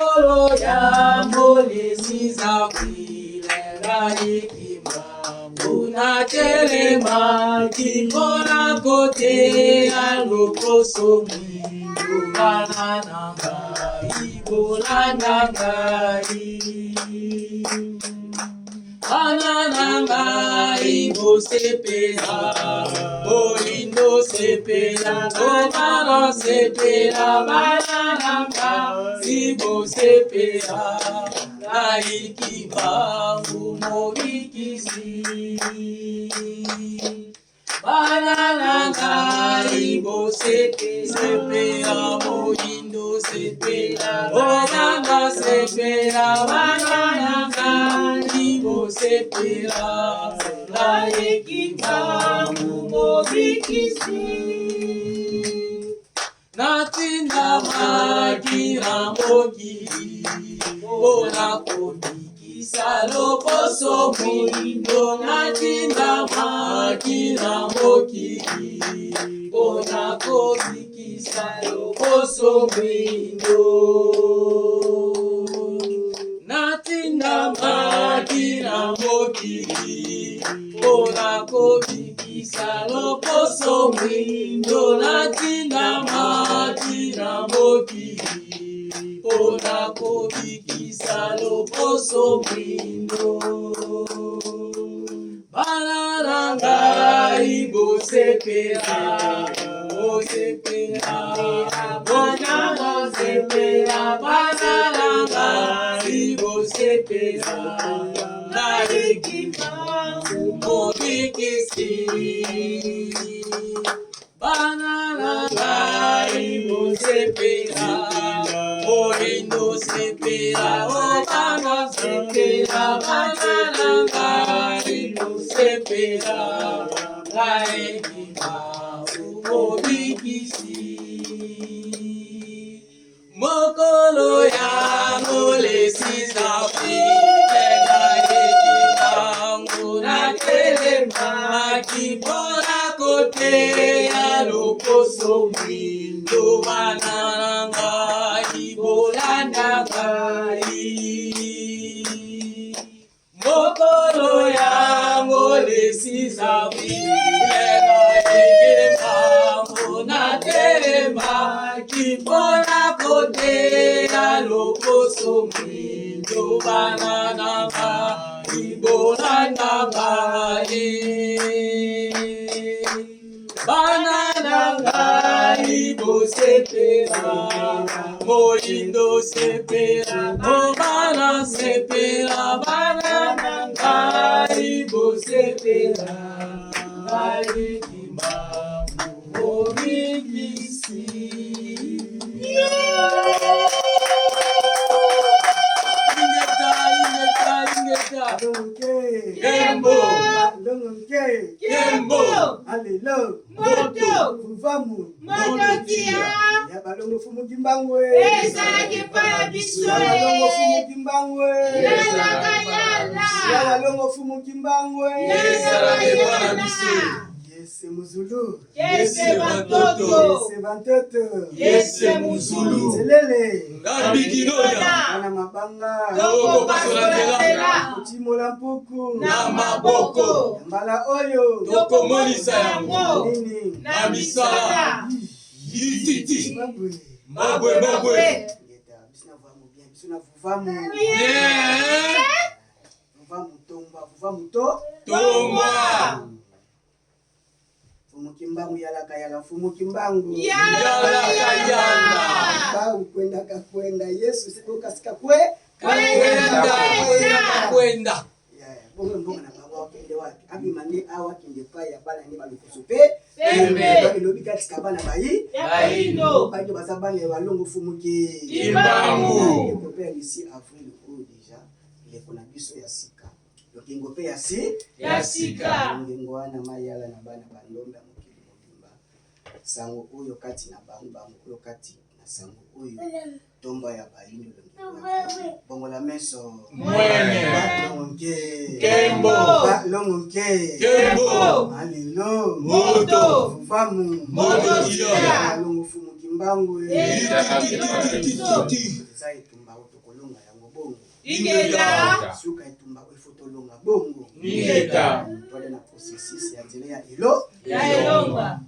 Mokolo ya molesi zakwilelaikiba unatelemaki mpona koteya loposo mwindo bana na ngai bolanda ngai Bana na ngai bosepela, boyindo sepela, bana sepela, bana na ngai bosepela, ngai kimbangu mobikisi. Bana na ngai bosepela, moyindo sepela, bana sepela, bana na ngai bosepela, ngai kimbangu mobikisi. Natindamaki na mokili mpona kobikisa loposo mwindo. Natindamaki na mokili mpona kobikisa loposo mwindo. Natindamaki na mokili mpona kobikisa loposo mwindo. Natindamaki na mokili mpona kobikisa loposo mwindo. Bana na ngai bosepela, bosepela, bana bosepela, bana na ngai bosepela, naleki mobikisi. Bana na ngai bosepela, boyindo sepela, o bana sepela, bana na ngai bosepela, naleki mobikisi. Mokolo yango le 6 avril bango natelemaki mpona koteya loposo mwindo. Bana na ngai bolanda ngai. Mokolo yango le 6 avril bango natelemaki mpona koteya loposo mwindo. Bana na ngai bolanda ngai. Bana na ngai bosepela, moyindo sepela, o bana sepela, bana na ngai bosepela, ngai kimbangu mobikisi. Ingeta, ingeta, ingeta. Kembo. Kembo. Alelo. Moto. Vuvamu. Moto tia. Ya balongo fumu kimbangu. Ezalaki epai ya biso. Ya balongo fumu kimbangu. Yalaka yala. Ya balongo fumu kimbangu. Ezalaki epai na biso. Yese muzulu. Yese batoto. Yese bantoto. Yese muzulu. Zelele. Ngambi kinoya. Bana mabanga. Tokopasola nzela. Kotimola mpuku. Na maboko. Ya mbala oyo. Tokomonisa yango. Nini? Na misala. Yititi. Mabwe. Mabwe mabwe. Ngeta, biso na vuvamu bien, biso na vuvamu. Bien. Vuvamu tombwa, vuvamu to. Tombwa. Fumu kimbangu yalaka yala, fumu kimbangu. Yalaka yala. Bau kwenda kakwenda, Yesu siko kasika kwe. Kwenda kwenda kwenda. Yeah, bongo mbongo na bango akende wapi? Abima nde awa akende epai ya bana nde balokoso pe. Pembe. Elobi kati ka bana bayi. Bayindo. Bayindo baza bana ya balongo fumu ki. Kimbangu. Eleko pe ya lisi avril oyo deja eleko na biso ya sika. Lokengo pe ya si. Ya sika. Ngengo wana mayala na bana bandombe ya mokili mobimba. Sango oyo kati na bango, bango oyo kati na sango oyo tomba ya bayindo longengo ya bayindo. Bongola meso. Mwene. Balongo nke. Kembo. Balongo nke. Kembo. Malelo. Moto. Vuvamu. Moto tia. Balongo fumu kimbangu. Ezalaki epai na biso. Eza etumba. Etumba oyo tokolonga yango bongo. Ingeta. Suka etumba oyo ifo tolonga bongo. Ingeta. Toale na processus ya nzela ya elo. Ya elonga.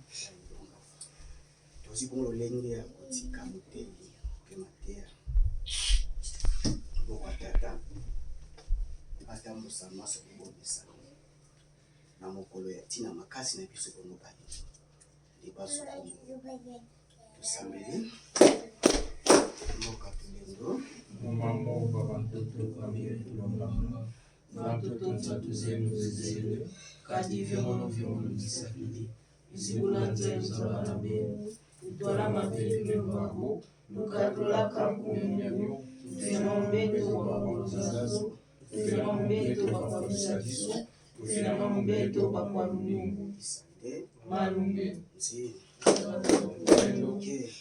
Tozwi bongo lolenge ya kotika motei mpe mateya moko ya tata atambusa maso kobongisa na mokolo ya ntina makasi na biso bongo bayindo nde baso bongo tosambeli mboka tolendo. Mumamo babantoto kwamire tulonganga vantoto nzatu zenu zizele kadi viongono viongono disapili zibula nzelu za bana benu utwala mabele babo lukatulaka kumemyo tufena mbeto bakwaluzazo tufena mbeto bakwalusadiso tufena mbeto bakwaluningu Isande malunge nzi Lendo. ke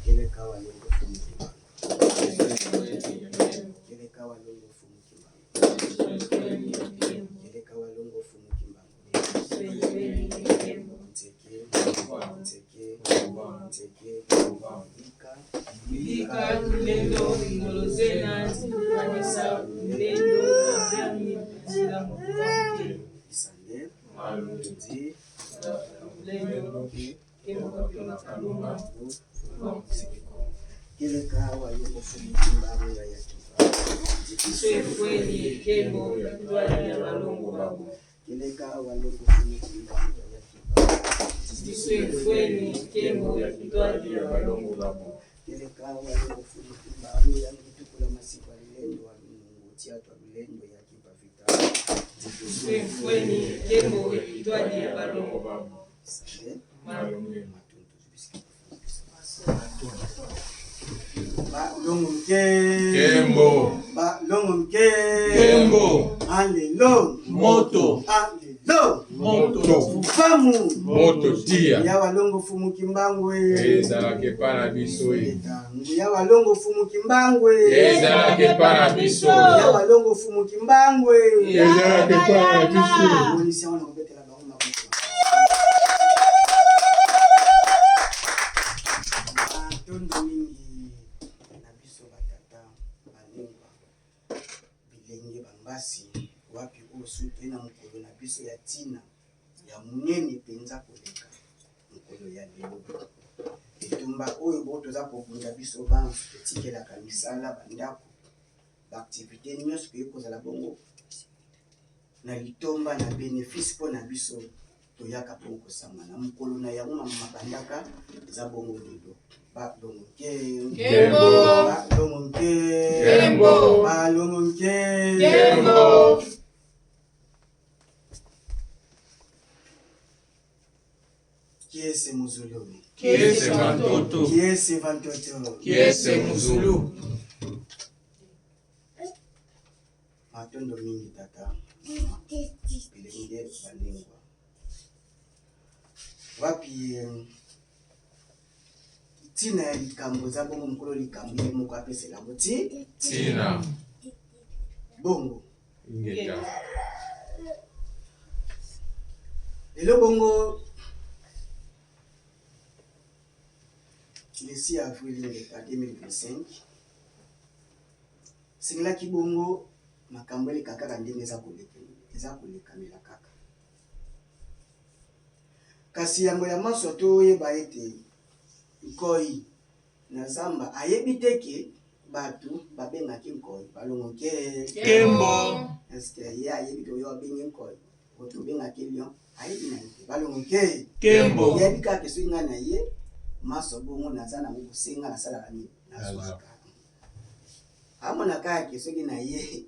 keleka walongo fumu kimbangu keleka walongo fumu kimbangu keleka walongo fumu kimbangu nzeke nzeke nzeke ika Lika lulendo ingolozena kanisa lulendo zeni zila mokuke isande Malunge. nzi lulendo ke kemokapela kalunga keleka walongo fumu kimbangu ya yakiva swefweni kembo twali ya balongo babo keleka walongo fumu kimbangu ya yakiva swefweni kembo twali ya balongo babo keleka walongo fumu kimbangu ya ngitukula masiku alilendo walunungu tiatwa lulendo ya kiva vita swefweni kembo twali ya balongo babo isande Malunge. matundu bisika balongo nke Kembo. balongo nke Kembo. alelo Moto. alelo Moto. famu Moto tia. ya walongo fumu kimbangu Ezalaka epai na biso ye. nguya walongo fumu kimbangu Ezalaka epai na biso. ya walongo fumu kimbangu Ezalaka epai na biso. monisi yango na kobetela bango maboko. Matondo mingi na biso batata balengwa bilenge bambasi wapi oyo soki toye na mokolo na biso ya ntina ya monene mpenza koleka mokolo ya lelo. Etumba oyo bo toza kobunda biso banso totikelaka misala bandako baaktivité nyonso toyei kozala bongo na litomba na bénéfice mpo na biso toyaka bongo kosangana mokolo na yango mama mabandaka eza bongo lelo. Balongo nke. Kembo. Balongo nke. Kembo. Balongo nke. Kembo. Kiese muzulu. Kiese vantoto. Kiese vantoto. Kiese muzulu. Matondo mingi tata mama bilenge balengwa wapi ntina ya likambo eza bongo mokolo likambo ye moko apesela yango ti Tina. bongo Ingeta. lelo bongo le 6 avril ingeta 2025 esengelaki bongo makambo eleka kaka ndenge eza koleka eza kolekamela kaka kasi yango ya maso toyeba ete nkoi na zamba ayebi te ke bato babengaki nkoi balongo nke. Kembo. Eske ye ayebi ke oyo abengi nkoi oyo tobengaki lion ayebi na ye te balongo nke? Kembo. Yebi kaka soki ngai na ye maso bongo naza nango kosenga nasalaka nini nazwaka amona kaka ke soki na ye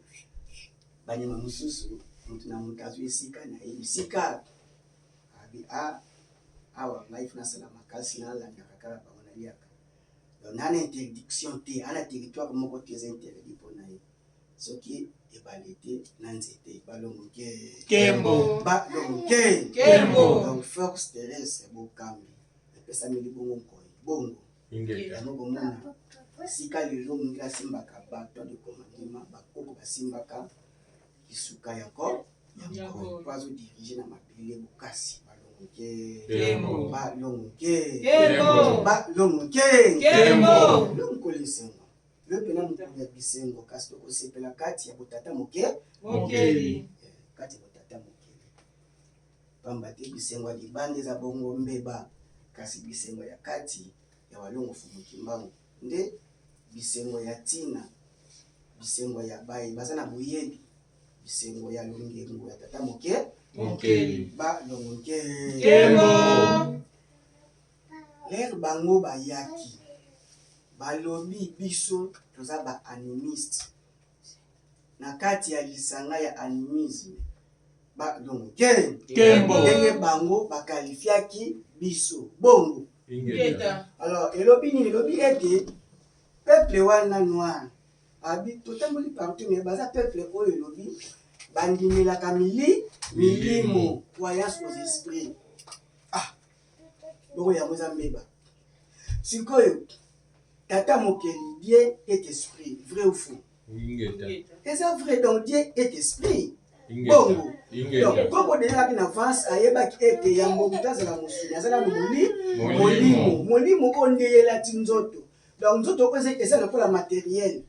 banyama mosusu moto na moto azwi esika na ye bisika abi a awa ngai fo nasala makasi nalandaka kaka bango naliaka. Donc nana interdiction te ana territoire moko te eza interdit mpo na ye soki ebale te na nzete balongo ke. Kembo. Balongo ke. Kembo. Donc force terrestre bokambi epesameli bongo nkoi bongo. Ingeta. Yango komona sika lelo mondele asimbaka bato de commandement bakoko basimbaka lisuka yango Yango. po azodirige na mabele bokasi balongo. Balongo nke. Nkembo. Balongo nke. Nkembo. Balongo nke. Nkembo. Lelo mokolo esengo. Lelo mpena mokolo ya bisengo kasi tokosepela kati ya botata moke. Mokeli. Kati ya botata mokeli. Pamba te bisengo ya libanda eza bongo mbeba kasi bisengo ya kati ya Walongo Fumu Kimbangu nde bisengo ya tina, bisengo ya baye baza na boyebi. Bisengo ya longengo ya tata moke. Mokeli. Ba longo nke. Nkembo. Lere bango bayaki balobi biso toza ba animiste na kati ya lisanga ya animisme ba longo nke. Nkembo. Ndenge bango bakalifiaki biso bongo. Ingeta. Alors elobi nini? Elobi ete peuple wana noir Abi totamboli partout mais baza peuple oyo elobi bandimelaka mili milimo croyance aux esprits. Ah bongo yango eza mbeba. Sikoyo tata mokeli Dieu est esprit, vrai ou faux? Ingeta. Eza vrai, donc Dieu est esprit. Ingeta. Bongo. Ingeta. Donc koko deja alaki na avance ayebaki ete yambo moto azala mosuni aza nanu moli Molimo. molimo molimo oyo nde elati nzoto. Donc nzoto oyo eza lokola materiel.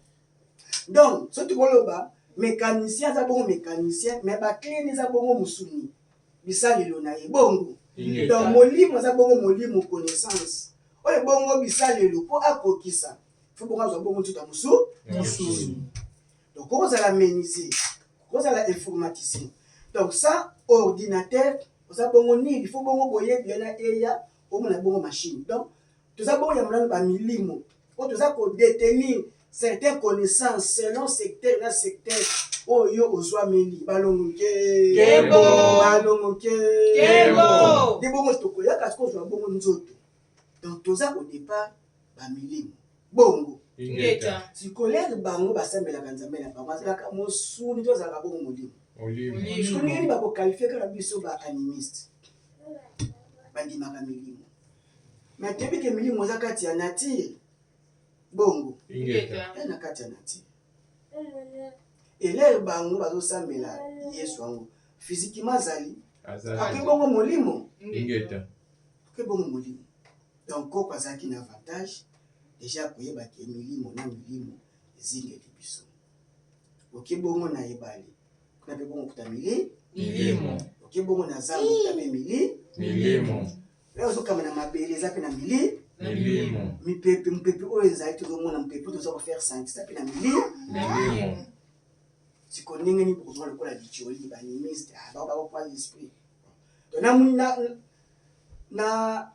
Donc soki tokoloba mécanicien aza bongo mécanicien mais ba clé eza bongo mosuni bisalelo na ye bongo. Donc molimo aza bongo molimo connaissance oyo bongo bisalelo mpo akokisa fo bongo azwa bongo nzoto ya mosu Mosuni. Donc okozala menuisier, okozala informaticien. Donc sans ordinateur oza bongo nini, il faut bongo boyebi wana eya omona bongo machine. Donc toza bongo ya molano ba milimo oyo toza ko detenir certaines connaissances selon secteur na secteur oyo ozwameli. Balongo nke. Nkembo. Balongo nke. Nkembo. Nde bongo tokoyaka sikoyo kozwa bongo nzoto. Donc toza au départ ba milimo bongo. Ingeta. Sikolere bango basambelaka Nzambe na bango azalaka mosuni to azalaka bongo molimo. Molimo. Sikoyo ndenge nini bakokalifie kaka biso ba animiste bandimaka milimo mais toyebi ke milimo eza kati ya nature bongo. Ingeta. Eza na kati ya nature. Elere bango bazosambela Yesu yango physiquement azali Azali. ake bongo molimo. Ingeta. Ake bongo molimo. Donc koko azalaki na avantage déjà koyeba ke milimo na milimo ezingeli biso. Oke bongo na ebale kuna mpe bongo kuta mili Milimo. Oke bongo na zamba kuta mpe mili Milimo. Oyo ozokamba na mabele eza mpe na mili Milimo. Mipepe, mopepe oyo ezali tozomona mopepe oyo toza kofaire sentir eza mpe na mili Milimo. Sikoyo ndenge nini bokozwa lokola licholi banimiste ah, bao bakwa esprit. Donc na, na, na,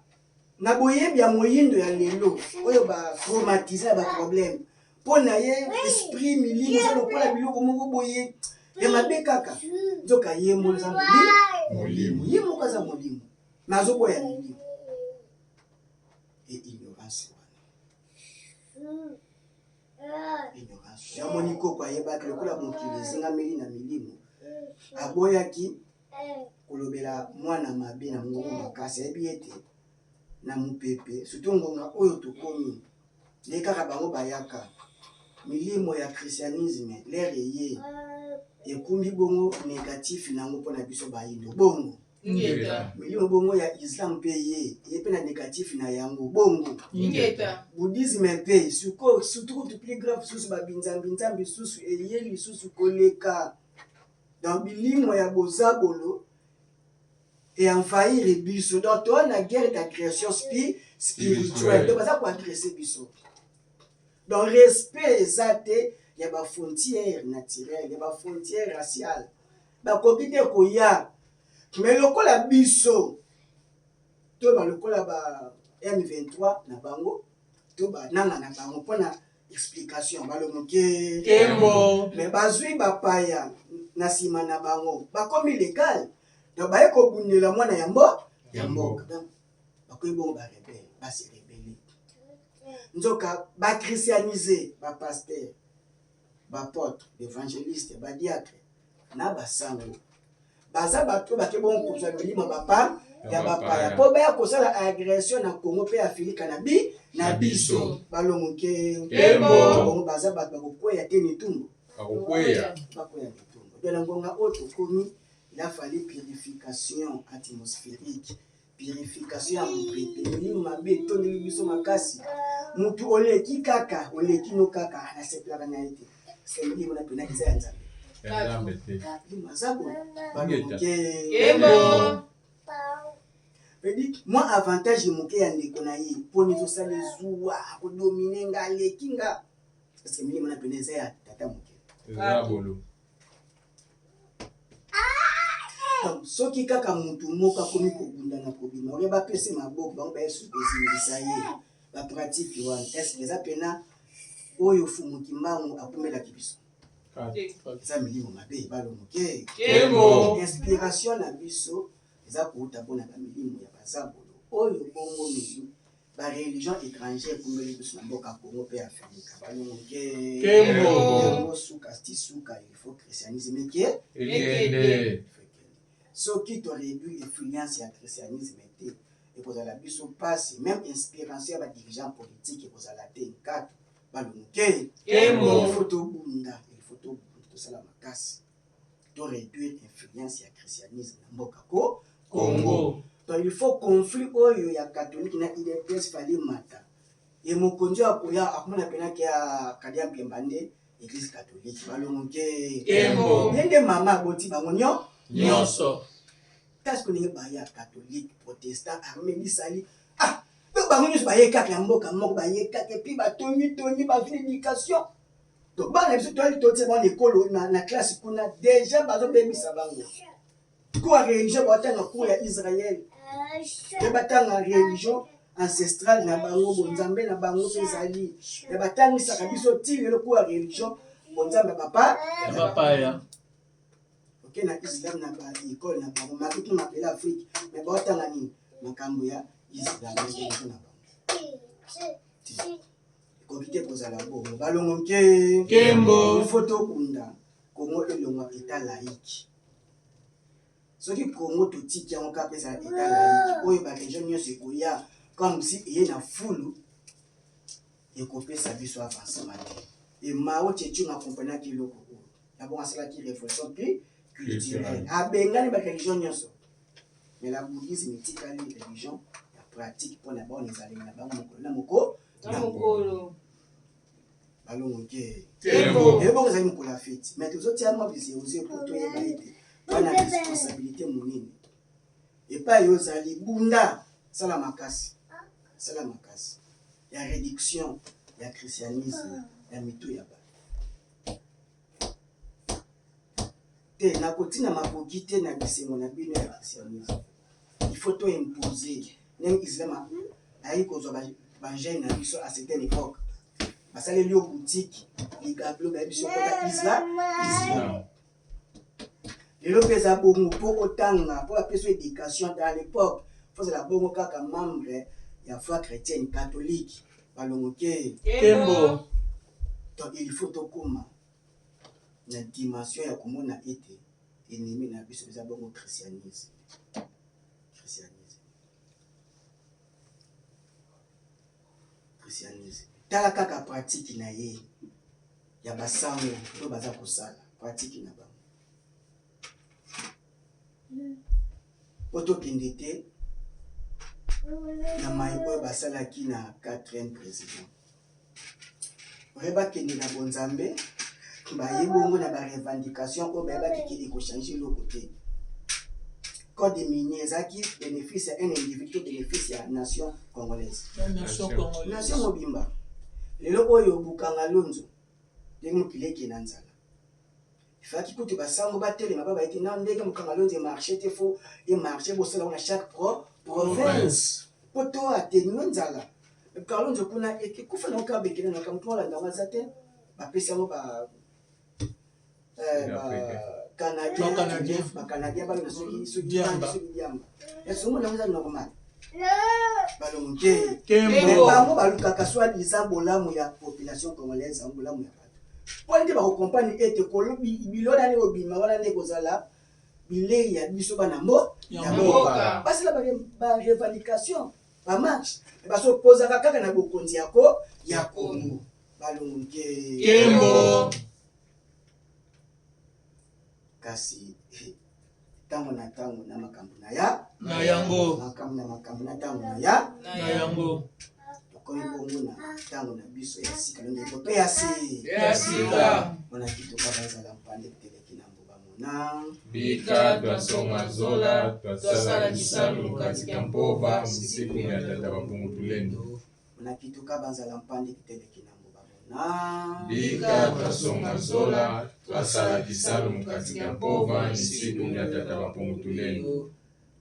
na boyebi ya moyindo ya lelo oyo ba traumatise na ba problème mpo na ye esprit milimo eza lokola biloko moko boye ya mabe kaka, nzoka ye moko aza molimo, ye moko aza molimo mais azoboya milimo e ignorance wana ignorance. Yamoni koko ayebaki lokola mokili ezingameli na milimo, aboyaki kolobela mwana mabe na mongongo makasi, ayebi ete na mopepe surtout ngonga oyo tokomi nde kaka bango bayaka milimo ya christianisme lere eye ekumbi bongo négatif nango mpona biso bayindo bongo. Ingeta. Milimo bongo ya islam mpe ye ye mpe na négatif na yango bongo. Ingeta. Bouddhisme mpe surtout kutu plus grave susu babinzambi-nzambi susu eye lisusu koleka. Donc bilimo ya bozabolo et envahir biso. Donc toa na guerre d'agression spirituelle. Donc baza koagresse biso. Donc respect eza te ya ba frontière naturelle, ya ba frontière raciale. Bakoki te koya. Mais lokola biso to ba lokola ba M23 na bango to ba nanga na bango mpona explication balomoke Kembo. Mais bazwi bapaya na nsima na bango bakomi légal, donc baye kobundela mwana ya ya mboka. Donc bakoyi bongo ba rebelle, base rebelle, nzoka bachristianise ba pasteur, ba apôtre, évangéliste, ba diacre na basango baza bato bake bongo kozwa milimo bapa ya bapaya mpo baya kosala agression na Congo mpe Afrika na bi na biso balongoke bongo baza bato bakokweya te mitumbo bakokweya bakweya mitumbo. Donc na ngonga oyo tokomi Il a fallu purification atmosphérique, purification ya mopepe. Milimo mabe etondeli biso makasi. Mutu oleki kaka, oleki no kaka, nasepelaka na ye te. Se milimo na pena eza ya Nzambe. Ya Nzambe te. Milimo aza boye. Ingeta. Kembo. Edi mwa avantage moke ya ndeko na ye mpona ezosala ezuwa akodomine nga aleki nga parce que milimo na pena eza ya tata moke. Eza ya bolo. Donc, soki kaka mutu moko akomi kobunda na kobima olie bapesi maboko bango baye susu kozingisa ye bapratike wana estce eza pena oyo fumu kimbangu akumelaki biso eza milimo mabe balomoke Kembo. Inspiration na biso eza kouta mpona bamilimo ya bazabolo oyo bongo mili bareligion étrangère ekumbeli biso na mboka Congo mpe Afrika balongoke. Kembo. Yango suka ti suka, il faut christianisme eke Ekende. Soki toréduire influence ya christianisme te, ekozala biso mpasi. Même inspiration ya badirigeant politique ekozala te. Nkatu balongoke. Kembo. Il faut tobunda, il faut tobunda, tosala makasi to réduire influence ya christianisme na mboka ko Congo. Donc il faut conflit oyo ya catholique na UDPS fali mata ye mokonzi oyo akoya akomona mpena ke akadia mpemba nde église catholique balongoke. Kembo. Ye nde mama aboti bango nyo Nyonso. Kasi ndenge baya catholique, protestant, armée bisali, ah, donc bango nyonso baye kaka ya mboka moko, baye kaka et puis batongi tongi, bazwi éducation. Donc bana biso toyali totia bango na ekolo na classe kuna déjà bazobebisa bango cours ya religion, batanga cours ya Israël mpe batanga religion ancestrale na bango, bonzambe na bango mpe ezali me batangisaka biso ti lelo cours ya religion, bonzambe ya papa Ya bapaya. Oke na islam na baekole na bango maki tuna mabele Afrique me baotanga nini? Makambo ya islam na religion na bango ekoki te kozala bongo. Balongo nke. Kembo. Il faut tobunda Kongo elongwa état laïque. Soki Kongo totiki yango kaka ezala état laïque oyo baregion nyonso ekoya comme si eye na fulu, ekopesa biso avancement te. E Mao Tsé-Toung akomprenaki eloko oyo ya bongo, asalaki révolution mpe culturelle, abengani bareligion nyonso, mais la bouddhisme etikali religion ya pratique mpona baoyo ezaleli na bango mokolo na moko Na mokolo. Balongo te. Kembo. Ebongo ezali mokolo ya feti, mais tozotia mwa bizeoze po toyeba ete wana responsabilité monene epai oyo ozali. Bunda, sala makasi, sala makasi ya réduction ya christianisme ya mitu ya bato te. Nakotina makoki te na bisengo na bino ya christianisme. Il faut to imposer ndenge islam ayaki kozwa bajeune na biso. À certaine époque basaleli yo boutique ligablo, bayebi biso kota islam. Islam lelo mpe eza bongo. Mpo otanga, mpo bapesa éducation, dans l'époque faut ozala bongo kaka membre ya foi chrétienne catholique. Balongo ke. Kembo. Donc il faut tokóma na dimension ya komona ete ennemi na biso eza bongo christianisme, christianisme, christianisme. Tala kaka pratique na ye ya basango oyo baza kosala pratique na bango po tokende te na mai oyo basalaki na quatrième président oye bakende na bonzambe, baye bongo na barevendication oyo bayebaki ke ekochange eloko te. Code minier ezalaki bénéfice ya un individu to bénéfice ya nation congolaise? Nation congolaise. Nation mobimba. Lelo oyo Bukanga Lonzo, ndenge mokili eke na nzala, efalaki kutu basango batelema ba bayete na ndenge Bukanga Lonzo emarche te, faut emarche, bosala ngo na chaque province po to atténue nzala. Bukanga Lonzo kuna ekufa nango kaka bekele na makambo mpo olanda yango aza te. Bapesi yango ba Canadien, bacanadien balona soki Diamba. soki diamba, esomona yango eza normal. Balongo te. Kembo. Bango balukaka soi-disant bolamu ya population congolaise, yango bolamu ya bato mpo nde bakokomprendre ete kolobi bilona nde kobima wana nde kozala bilei ya biso bana mbo Ya mboka. Basala barevendication, bamarche, basopozaka kaka na bokonzi ya ko ya Congo. Balongo te. Kembo. Kasi Ntango na ntango na makambo na ya na yango. Makambo na makambo na ntango na ya na yango. Tokomi bongo na ntango na biso ya sika londeko mpe ya si ya sika. Mona kitoka bazala mpande teleki na mboba mona. Bika twasonga zola twasala kisalu katika mpova msiku ya tata bapungu tulendo. Mona kitoka bazala mpande teleki na mboba mona. Bika twasonga zola twasala kisalu katika mpova msiku ya tata bapungu tulendo.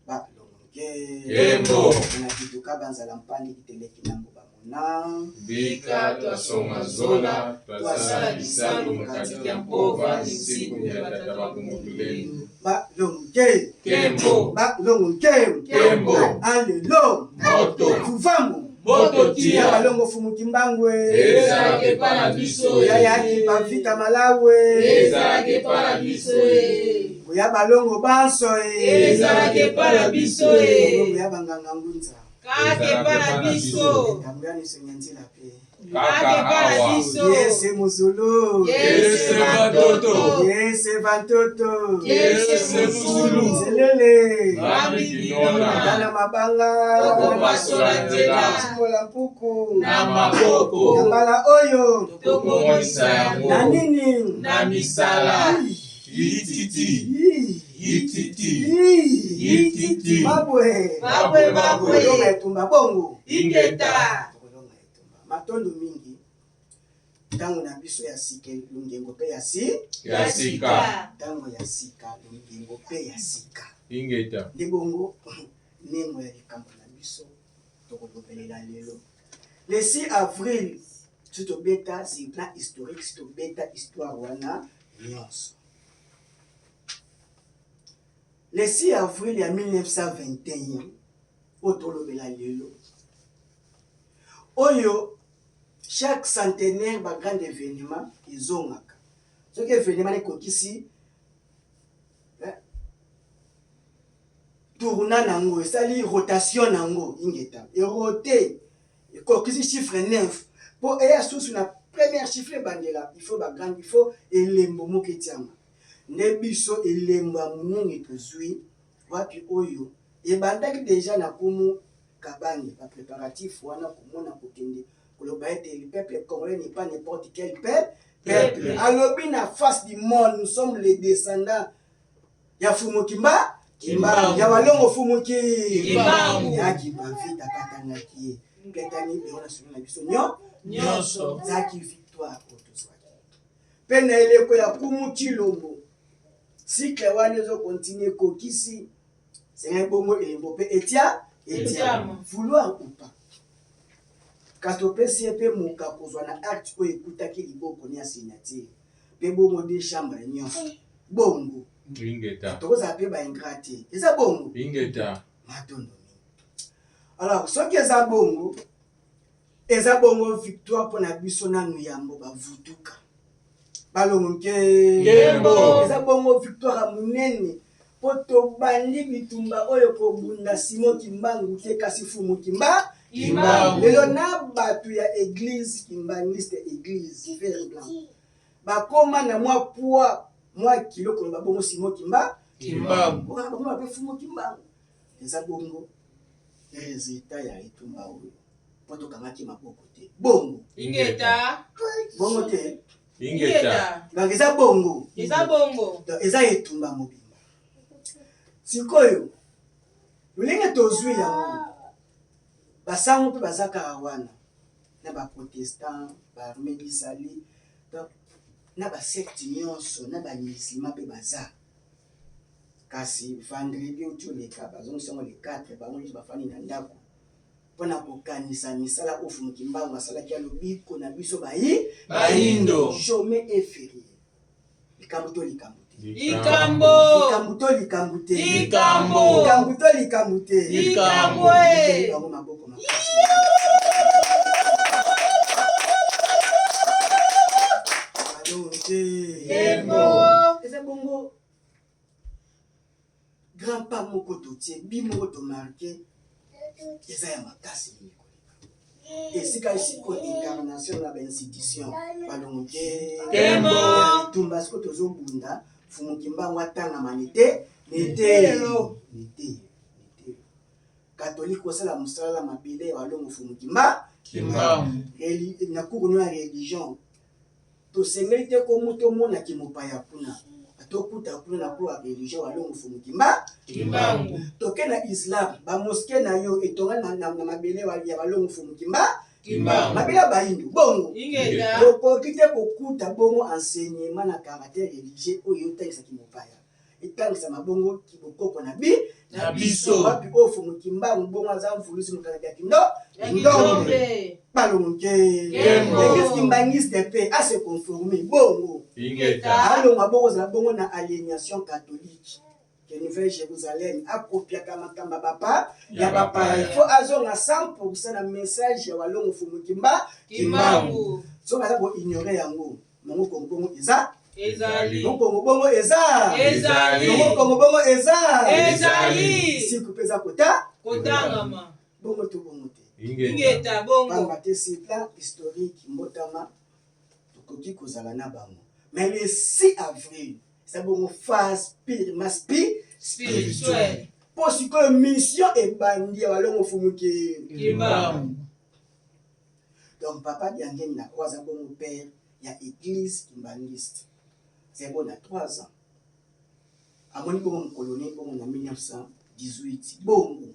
Balonge. Kembo. Mona kitoka bazala mpande teleki na mboba mona. Bika twasonga zola twasala kisalu katika mpova msiku ya tata bapungu tulendo. Balonge. Kembo. Balonge. Kembo. Alelo. Moto. Fuvangu. Moto tia. Ya balongo fumu Kimbangu. Ezalaka epa na biso. Ya yaki bavita malawe. Ezalaka epa na biso. Oya balongo banso. Ezalaka epa na biso. Balongo ya banganga ngunza. Kaka epa na biso. Tambulani songa nzela pe. Kaka epa na biso. Yese muzulu. Yese batoto. Yese bantoto. Yese muzulu. Nzelele. Mami kinona. Tala mabanga. Tokopasola nzela. Timola mpuku. Na maboko. Na mbala oyo. Tokomonisa yango. Na nini? Na misala. Ititi. Ii. Ititi. Ii. Ititi. Mabwe. Mabwe, mabwe. Tokolonga etumba bongo. Ingeta. Tokolonga etumba. Matondo mingi. Ntango na biso ya sika lungengo pe ya si. Ya sika. Ntango ya sika lungengo pe ya sika. Ingeta. Nde bongo nengo ya likambo na biso tokolobelela lelo. Le 6 avril si tobeta sur plan historique, si tobeta histoire wana nyonso. Le 6 avril ya 1921 oyo tolobela lelo, oyo chaque centenaire ba grand événement ezongaka. Soki événement ekokisi tourna nango, esali rotation nango ingeta erote ekokisi chiffre 9 po eya susu na première chiffre ebandela, il faut ba grande, il faut elembo moko etiama. Nde biso elembo ya monene tozwi wapi oyo ebandaki deja na kumu Kabange, ba préparatifs wana komona kokende koloba ete le peuple congolais n'est pas n'importe quel peuple. Peuple. Alobi na face du monde, nous sommes les descendants ya Fumu Kimba, Kimbangu. ya Walongo Fumu Ki- Kimbangu. ya Kimba-Vita katangaki ye. Ketani bero national na biso nyo Nyonso. Zaki victoire oyo tozwaki. Pe na eleko ya Kumu Tshilombo, cycle wana ezo continuer kokisi sengai bongo elembo pe etia etia Etiama. vouloir ou pas. Kasi topesi ye pe moka kozwa na acte oyo ekutaki liboko ni ya signature pe bongo de chambre nyonso bongo Ingeta. tokozala pe ba ingrat te, eza bongo Ingeta. matondo mingi. Alors soki eza bongo, eza bongo victoire mpona biso nanu yambo bavutuka balongo nke Nkembo. eza bongo victoire ya monene po tobandi bitumba oyo kobunda Simon Kimbangu te, kasi Fumu Kimba Kimbangu. Lelo na bato ya église kimbanguiste, église vert blanc, bakoma na mwa poids mwa kilo koloba bongo Simon Kimba Kimbangu. Oyo bango bape Fumu Kimbangu. Eza bongo résultat ya etumba oyo po tokangaki maboko te bongo Ingeta. bongo te Ingeta. Donc eza bongo, Eza bongo. Donc eza etumba mobimba. Sikoyo lolenge tozwi yango, basango mpe baza kaka wana na baprotestant, baarmée du salut, donc na basecte nyonso na bamusulman mpe baza. Kasi vendredi oti oleka bazongisi yango le 4, bango nyonso bafandi na ndako mpona kokanisa misala oyo Fumu Kimbangu asalaki ya lobiko na biso bayi Bayindo. Jamais et férié. Likambo to likambo te. Likambo. Likambo to likambo te. Likambo. Likambo to likambo te. Likambo, eh. Bango maboko makasi. Balongo te. Yembo. Eza bongo grand pas moko totie, bi moko tomarke, eza ya makasi mingi koleka. Esika sikoyo incarnation na ba institution balongo te. Kembo. Etumba sikoyo tozobunda, Fumu Kimbangu atangama ni te. Neteyelo. Neteyelo. Catholique kosala mosala na mabele ya balongo Mfumu Kimba Kimbangu. Na cours no ya religion tosengeli te komu tomona kimopaya kuna tokuta kuna na cours ya religion balongo Mfumu Kimba Kimbangu. Toke na islam, ba mosquée na yo etonga na mabele ya balongo Mfumu Kimba Kimbangu. Mabele ya bayindo bongo. Ingeta. Tokoki te kokuta bongo enseignement na caractère religieux oyo otangisa kimopaya, etangisa mabongo kibokoko na bi na biso. Wapi oyo Mfumu Kimbangu bongo aza mvulusi mokalaki ya kindo Ya ndombe. Kindombe. Balongo ke. Kembo. Église kimbangiste mpe ase conforme bongo. Ingeta. Alongwa bongo ozala bongo na aliénation catholique ke Nouvelle Jérusalem akopiaka makambo ya bapa ya bapaya. Il faut azonga 100% na message ya walongo Mfumu Kimba Kimbangu. Soki aza koignore yango, mongo Kongo bongo eza Ezali. Mongo Kongo bongo eza Ezali. Mongo Kongo bongo eza Ezali. Siku mpe eza kota Kotangama. Bongo to bongo te. Ingeta. Ingeta bongo. Pamba te sur plan historique, mbotama tokoki kozala na bango, mais le 6 avril eza bongo phase purement spirituel. Mpo sikoyo mission ebandi ya balongo Mfumu Kimbangu. Donc papa Diangenda oyo aza bongo père ya église kimbangiste, azali bongo na 3 ans, amoni bongo mokolo ne bongo na 1918 bongo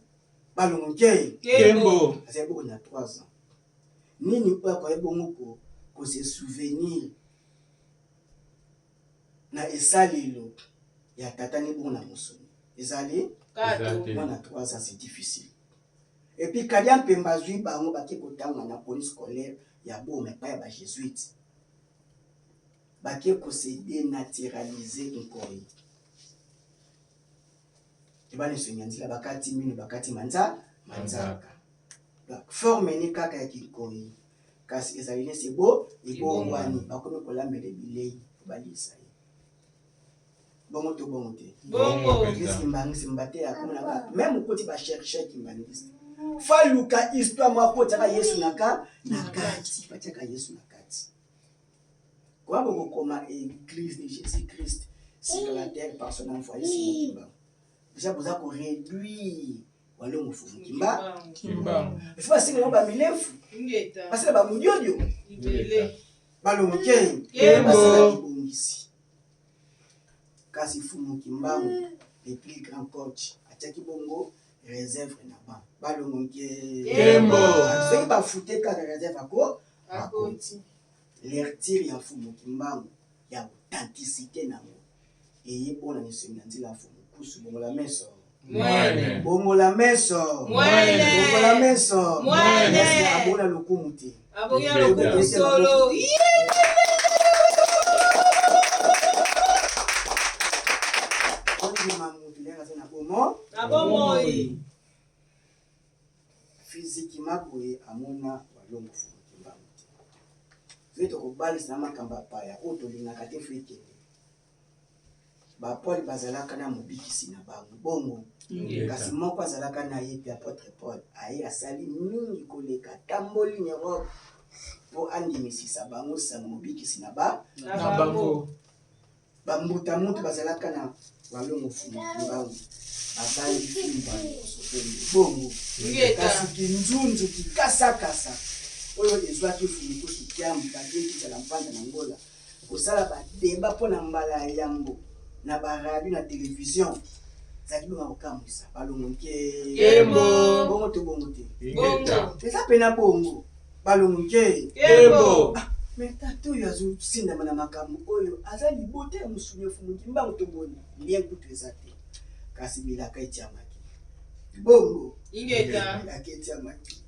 balongo nke Kembo. Azali bongo na 3 ans. Nini oyo akoki bongo kose souvenir na esalelo ya tata ne bongo na mosuni ezali? Kato. Mwana 3 ans, c'est difficile. Et puis Kadia Mpemba azwi bango, bake kotanga na police scolaire ya Boma epai ya bajésuite, bake kose dénaturaliser nkoi ebana esongi ya nzela, bakati mino, bakati manza manzaka. Donc forme ni kaka ya kinkoi, kasi ezali nesi ebongwani, bakomi kolambela bilei po balisa ye. Bongo to bongo te? Bongo. Église kimbangiste mbate ya komona bato, même okoti bachercheur kimbangiste, faluka histoire moko otiaka Yesu na kati, batiaka Yesu na kati. Kwa bokokoma église de Jésus Christ sur la terre par son envoyé Simon Kimbangu, déjà boza koréduire walongo Mfumu Kimba Kimbangu. Ifo basinga ngo bamilefu. Ingeta. Basala bamudiodio. Ibele. Balongo ke. Kembo. Basala kibongisi, kasi Mfumu Kimbangu, le plus grand coach, atiaki bongo réserve na ban balongo nke. Kembo. Soki bafute kaka réserve ako Akoti. Lecture ya Mfumu Kimbangu ya authenticité nango eye mpona misongi na nzela ya Mfumu Kusu. Bongola meso. Mwene. Bongola meso. Mwene. Bongola meso. Mwene. Abona lokumu te. Abongi ya lokumu solo. Ondima mutu ndenge aza na bomo Na bomoi. Physiquement boye amona walongo Mfumu Kimbangu te. Soki tokobalisa na makambo ya paya oyo tolingaka te, fo ekende bapole bazalaka na mobikisi na bango bongo, kasi moko azalaka na ye mpe apôtre Paul aye asali mingi koleka, tamboli na Europe mpo andimisisa bango sango mobikisi na ba na bango. Bambuta mutu bazalaka na walongo Mfumu Kimbangu, babangi fimbu ya liboso bongo. Ingeta. Kasi kinzunzu kikasakasa oyo ezwaki Mfumu Kusu Kiambu, bakeki zala mpanda na Ngola kosala badeba mpo na mbala ya yambo na baradio na televizio, ezalaki bonga kokamwisa balongo nke. Kembo. Bongo to bongo te? Ingeta. Eza pena bongo, balongo nke. Kembo. Me tata oyo azosindama na makambo oyo aza libota ya mosuni ya Mfumu Kimbangu, toboni lien kutu eza te, kasi bilaka etiamaki bongo. Ingeta. Bilaka etiamaki,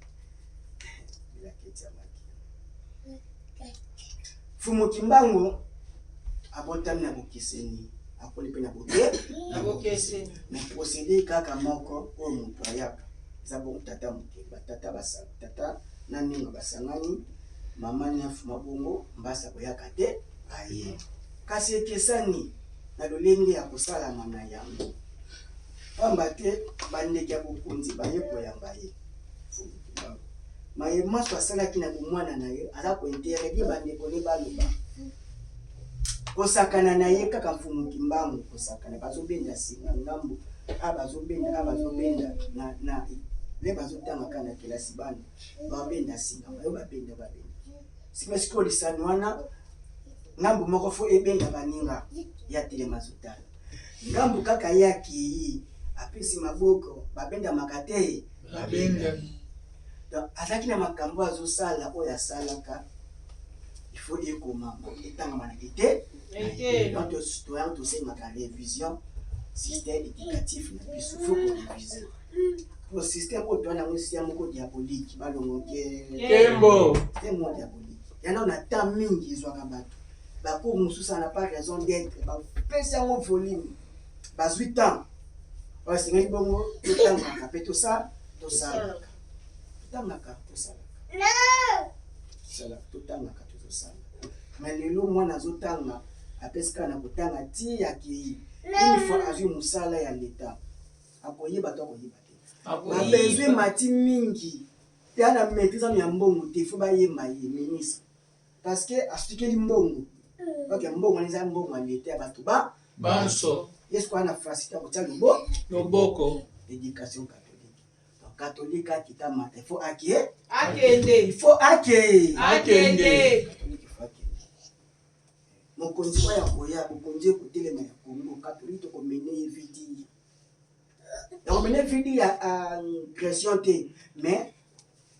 bilaka etiamaki. Mfumu Kimbangu abotami na bokeseni, akoli mpe na boke Na bokeseni. Mais procédé kaka moko oyo moto ayaka eza bongo tata moke, batata tata na ninga basangani, mama ni afuma bongo mbasa koyaka te aye, kasi ekesani na lolenge ya kosalama na yango, pamba te bandeke ya bokonzi baye koyamba ye. Mfumu Kimbangu, maye maso asalaki na bomwana na ye, aza kointerdire bandeko ne baloba. Kosakana na ye kaka Mfumu Kimbangu, kosakana bazobenda singa ngambo a bazobenda a bazobenda na na le bazotanga kaka na kelasi bana babenda singa bayo babenda babenda sima sikoyo lisano wana ngambo moko fo ebenda baninga ya telema azotala ngambo kaka ye akei apesi maboko babendamaka te Babendami. Donc azalaki na makambo azosala oyo asalaka il faut ekomama etangama na ete. Donc toyango tosengaka révision système éducatif na biso, faut korévise po système oyo toa nango système moko diabolique balongoke Kembo. Système moko diabolique yango na temps mingi ezwaka bato bacours mosusu ana pas raison d'être, bapesi yango volume, bazwi temps oyo esengeli bongo totangaka mpe tosalaka totangaka tosalaka totangaka tozosala. Mais lelo mwana azotanga apesi kaka na kotanga ti akei, une fois azwi mosala ya leta, akoyeba to akoyeba te? Babesoin mati mingi te, ana maîtrise ano ya mbongo te, fo bayemba ye ministre parce que asutikeli mbongo. Ok, mbongo wana eza mbongo ya leta ya bato ba banso. Ye sikoyo ana facilité ya kotia lobo loboko. Éducation catholique, donc catholique akita mata, il faut ake Akende. Il faut ake Akende. Catholique, il faut akende. Mokonzi oyo akoya, bokonzi ekotelema ya Congo, catholique tokomene ye vidi, yakomene vidi ya agression te, mais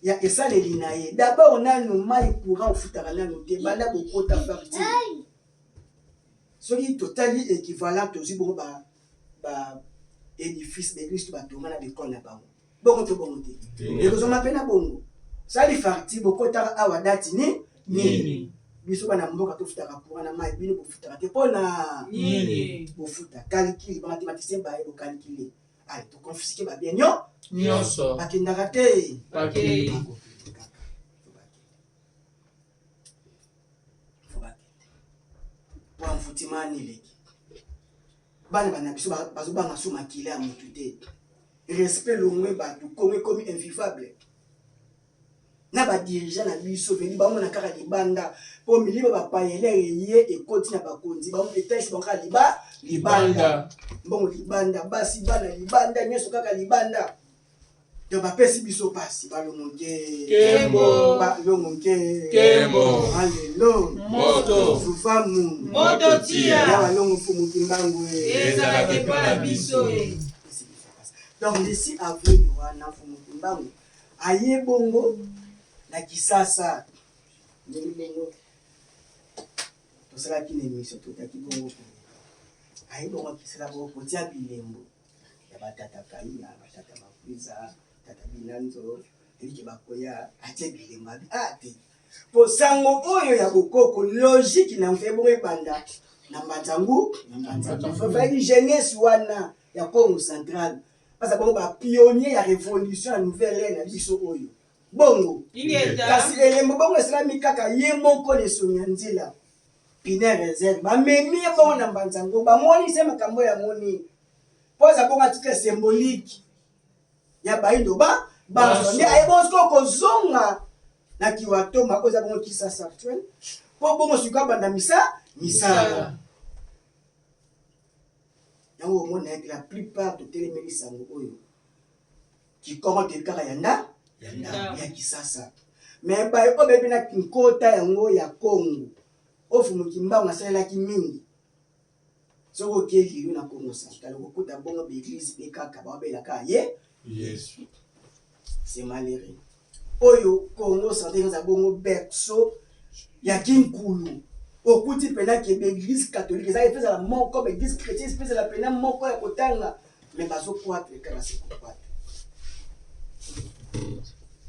ya esaleli na ye. D'abord nanu mai, courant ofutaka nanu te, banda kokota facture. Soki totali équivalent, tozwi bongo ba édifice, baéglise to batonga na baekole na bango, bongo to bongo te, ekozoma mpe na bongo. Sali facture, bokotaka awa date ni nini? Biso bana mboka tofutaka courant na mai, bino bofutaka te mpona nini? Bofuta calcul, bamathématicien baye bocalcule, ale toconfisque babien nyo nyonso. Bakendaka te. Bakei. Bakokende kaka, fo bakende, fo bakende po amfutima eleki. Bana bana biso bazobanga so makila ya motu te, respect longwe, bato Kongo ekomi invivable na badirigeant na biso veni bamona kaka libanda mpo milimo bapayelere ye ekoti na bakonzi bango, etalisi bango kaka libanda, mbongo libanda, basi bana libanda, nyonso kaka libanda. Donc bapesi biso pasi, balongo nke. Kembo. Balongo nke. Kembo. Alelo. Moto. Zuvamu. Moto tia. Ya balongo Mfumu Kimbangu. Ezalaka epa na biso e. Pesi biso pasi. Donc le 6 avril wana, Mfumu Kimbangu aye bongo na Kisasa. Ndenge bongo tosalaki na émission, totaki bongo koleka, aye bongo Kisasa, bongo kotia bilembo ya batata Kaina, batata Makwiza, tata Binanzo eliki bakoya. Atie bilembo, abi a te po sango oyo ya bokoko logique na mfe bongo ebanda na Mbanzangu, na Mbanzangu. Fafalaki jeunesse wana ya Congo Central baza bongo bapionnier ya révolution ya nouvelle ère na biso oyo bongo. Ingeta. Kasi elembo bongo esalami kaka ye moko na esongi ya nzela pine réserve, bamemi ye bongo na Mbanzango, bamonisi ye makambo oyo amoni mpo aza bongo atitre symbolique ya bayindo ba banso. Nde aye bongo sikoyo kozonga na Kiwatoma oyo eza bongo Kisasa actuel, mpo bongo sikoyo abanda misala yango. Omona ete la plupart totelemeli sango oyo kikongo, toyebi kaka ya nda ya Kisasa, mais baye oyo bayebi na nkota yango ya Congo oyo Mfumu Kimbangu asalelaki mingi. Soki okei lelo na Congo Central, okokuta bongo baeglise mpe kaka baobelaka ye. Yesu. C'est malheureux. Oyo Congo Central eza bongo berceau ya kinkulu, okuti mpena ke baeglise catholique eza mpe ezala moko, baeglise chrétienne mpe ezala mpena moko ya kotanga, mais bazokwatre kaka se kokwatre.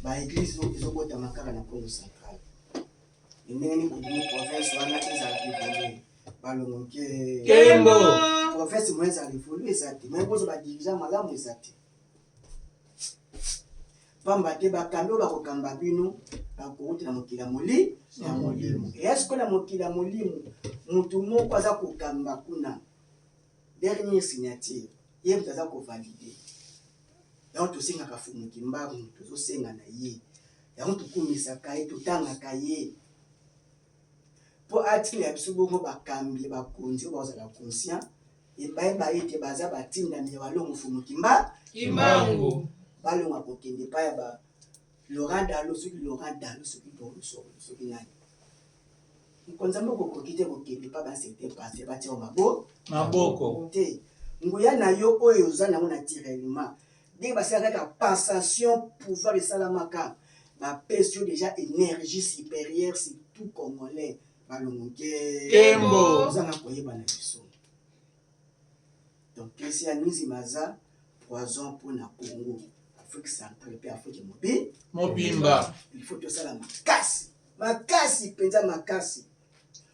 Baeglise oyo ezobotama kaka na Congo Central, ndenge nini kobimi province wana ezala évolue? Balongo nke. Kembo. Province moyen ezala évolue eza te, moyen bozwa badirigeant malamu eza te, pamba te bakambi oyo bakokamba bino bakouta na mokili ya molimo. Eya sikoyo na mokili ya molimo, motu moko aza kokamba kuna, dernière signature, ye moto aza kovalide yango. Tosengaka Fumu Kimbangu, tozosenga na ye yango, tokumisaka ye, totangaka ye. Mpo atikela biso bongo bakambi ya bakonzi oyo bakozala conscient bayeba ete baza batindami ya Walongo Mfumu Kimba Kimbangu. Balonga kokende epai ya ba Laurent Dalo, soki Laurent Dalo, soki Dolo Solo, soki nani. Mokonzi ya mboka okoki te kokende epai ba certain pasteur batia yo mabo maboko te. Nguya na yo oyo oza nango naturellement, ndenge basalaka kaka passation pouvoir esalamaka, bapesi yo déjà énergie supérieure sur tout Congolais. Balongo ke Kembo. ozanga koyeba na biso. Donc christianisme aza poison mpona Congo, Afrique centrale mpe Afrique mobi mobimba. Il faut tosala makasi makasi mpenza makasi.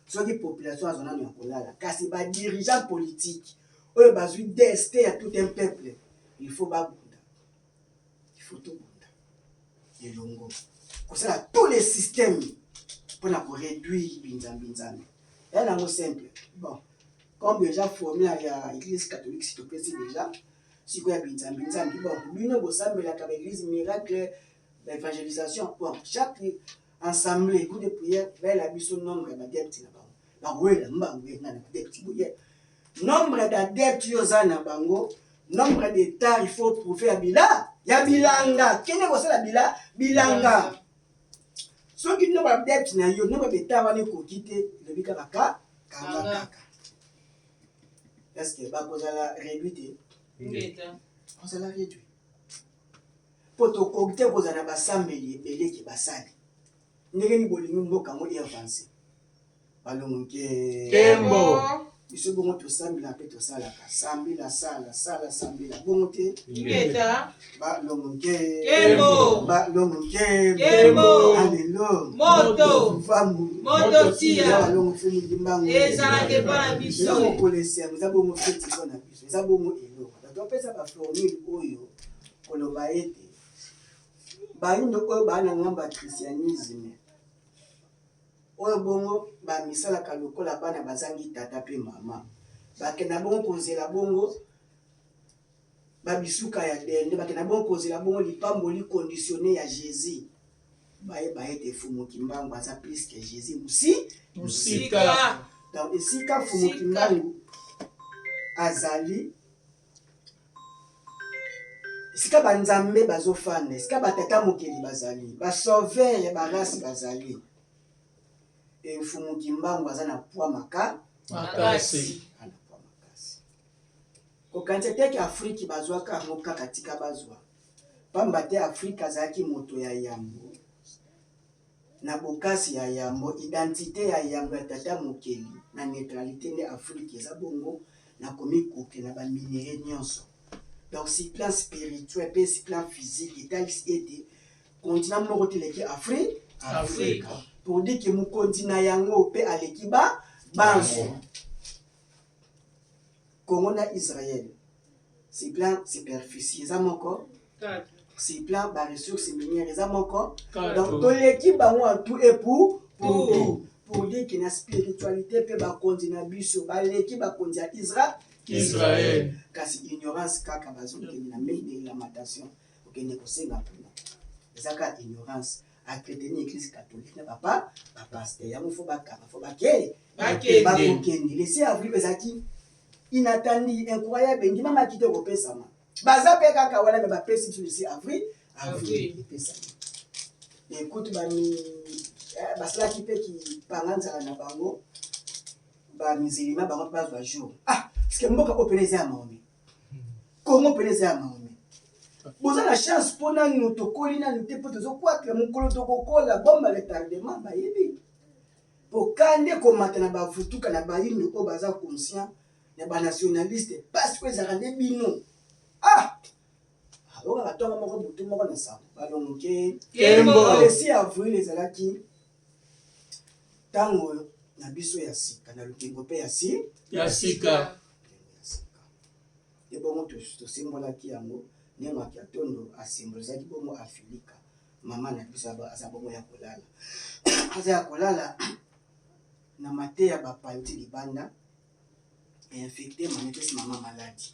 Soki population azwa nano ya kolala, kasi badirigeant politique oyo bazwi destin ya tout un peuple, il faut babunda, il faut tobunda elongo kosala tous les systèmes mpona koréduire binzambi-nzambi. Ya nango simple. Bon, comme déjà formule ya Église catholique si topesi déjà sikoyo ya binzambi-nzambi, bon, bino bosambelaka baéglise miracle, baévangélisation, bon, chaque assemblée, groupe de prière, bayela biso nombre ya baadepte na bango. Bawela mbangu ye nga na baadepte boye, nombre d'adepte oyo oza na bango, nombre d'hectare il faut prouver ya bila ya bilanga. Kende kosala bila bilanga. Soki nombre ya adepte na yo, nombre d'hectare wana ekoki te, elobi kaka ka kanga kaka. Est ce que bakozala réduit te? Ngeta. Bakozala réduit mpo tokoki te kozala na basambeli ebele ke basali ndenge nini bolingi mboka yango eavance. Balongo ke Kembo. Biso bongo tosambela mpe tosalaka sambela, sala sala sambela bongo te. Ngeta. Balongo ke Kembo. Balongo ke Kembo. Alelo Moto. Mvambu. Moto tia. Balongo Mfumu Kimbangu. Ezalaka epa na Eza biso. mokolo esengo, eza bongo feti mpo na biso, eza bongo eloko. Bato bapesa baformule oyo koloba ete bayindo oyo baa na ngambo ya christianisme oyo bongo bamisalaka lokola bana bazangi tata mpe mama, bakenda bongo kozela bongo babisuka ya dende, bakenda bongo kozela bongo lipamboli conditionné ya Jésus. Bayeba ete Fumu Kimbangu aza plus que Jésus mosi mosika. Donc esika Fumu Sika. Kimbangu azali, esika banzambe bazofanda, esika batata mokeli bazali, basauveur ya barasi bazali, e Mfumu Kimbangu aza na poids maka makasi. Aza na poids makasi. Kokanisa teke Afriki bazwaka yango kaka, tika bazwa, pamba te Afrike azalaki moto ya yambo na bokasi ya yambo, identité ya yambo ya tata mokeli na neutralité. Nde Afrike eza bongo na komikoke na baminerais nyonso. Donc si plan spirituel mpe si plan physique etalisi ete continent moko te eleki Afrique. Afrique. Pour dire ke mokonzi na yango mpe aleki ba banso. Congo na Israël, si plan superficie eza moko, si plan baressources minières eza moko. Donc toleki bango en tout et pour tout. Pour dire ke na spiritualité mpe bakonzi na biso baleki bakonzi ya Israël. Israël. Kasi ignorance kaka, bazokende na mur de lamentation, kokende kosenga kuna, eza kaka ignorance. Entretenir Église catholique na bapa bapasteur yango, fo bakanga, fo bakee. Bakende. Bakokende le 6 avril ezalaki inattendu, incroyable. Ndimamaki te kopesama, baza mpe kaka wana, me bapesi biso le 6 avril. Avril epesami ekutu bami basalaki mpe kipanga nzala na bango, bamizilima bango mpe bazwa jour. Ah, parce que mboka oyo pene eza ya maome, Kongo pene eza ya maome. Boza na chance mpo nanu tokoli nanu te, mpo tozokwatela mokolo tokokola bomba retardement. Bayebi po ka nde komata na bavutuka na bayindo oyo baza conscient na banationaliste. Pasi oyo ezalaka nde bino. Ah, okaka ntongo moko, butu moko na sango balongoke. Kembo. Le 6 avril ezalaki ntango na biso ya sika na lokengo mpe ya si ya sika. Ya sika. Ebongo tosembolaki yango ndenge ya tondo asembolizaki bongo Afilika mama na biso. Aza bongo ya kolala, aza ya kolala na mateya bapanti libanda, einfecte mama, epesi mama maladie,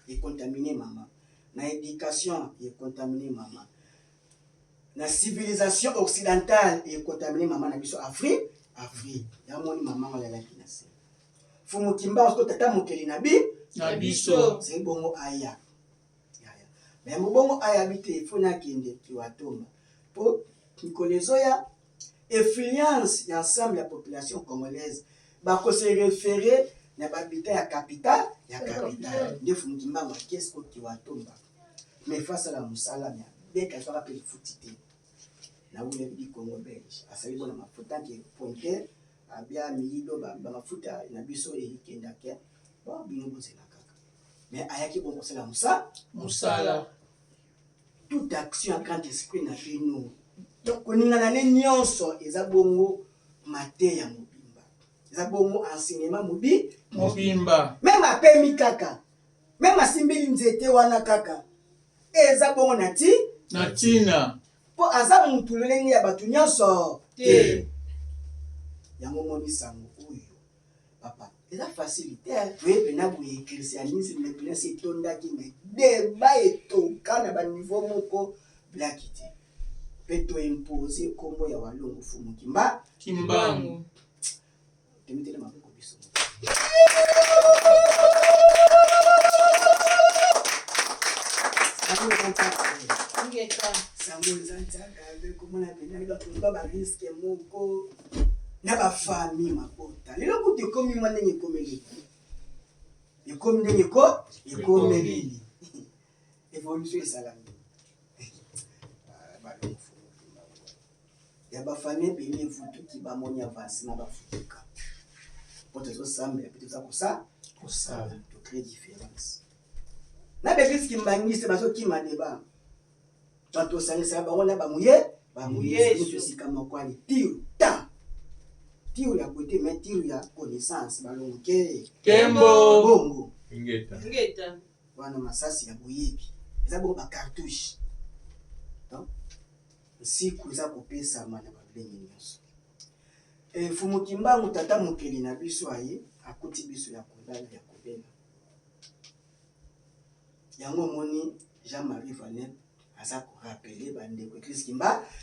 econtamine mama na éducation, econtamine mama na civilisation occidentale, econtamine mama na biso Afrique. Afrique. Yamoni mama ngo alalaki na se. Fumu Kimbangu siko tata mokeli na bi na biso. Zali bongo aya. Yaya. Mais mobongo aya bi te faut nakende Kiwatomba. Po mikolo ezoya influence ya ensemble ya population congolaise bako se referer na ba habitants ya capital ya capital. Nde Fumu Kimbangu ake siko Kiwatomba. Mais faut asala mosala mais abeta azwaka pe lifuti te. Na wuli di Congo belge asali bona mafuta ke pointer abia miyido ba mafuta na biso ekendake bon bino bozela kaka mais ayaki bongo kosala mosala toute action ya grand esprit na bino donc koningana ne nyonso eza bongo mateya mobimba eza bongo enseignement mobimba meme apemi kaka meme asimbeli nzete wana kaka eza bongo na ti na ntina mpo aza mutu lolenge ya bato nyonso te. Yango moni sango oyo papa eza facile te toye mpena boye christianisme mpena se etondaki me deba etoka na baniveau moko blaki te mpe toimpose nkombo ya Walongo Fumu Kimbangu. Tomitele maboko biso. Sango eza ntiaka komona mpena bato ba bariske moko na bafami mabota lelo kutu ekomi mwa ndenge ekomeli ekomi ndenge ekomeleli evolution esalami ya ba famille ebele evutuki bamoni avancement bafutuka mpo tozosambela mpe toza kosala to crée différence na baeglise kimbangiste bazokima deba donc tosangisaka bango na bamuye bamuye esika moko ale tiro ta tiro ya kote mais tiro ya connaissance balongoke kembo bongo ngeta wana masasi ya boyebi eza bongo ba cartouche donc Nsiku eza kopesama na balolenge nyonso. E, Mfumu Kimbangu tata mokeli na biso aye akuti biso ya kolala ya kobela. Yango omoni Jean-Marie Vanel aza ko rappeler ba ndeko Eglise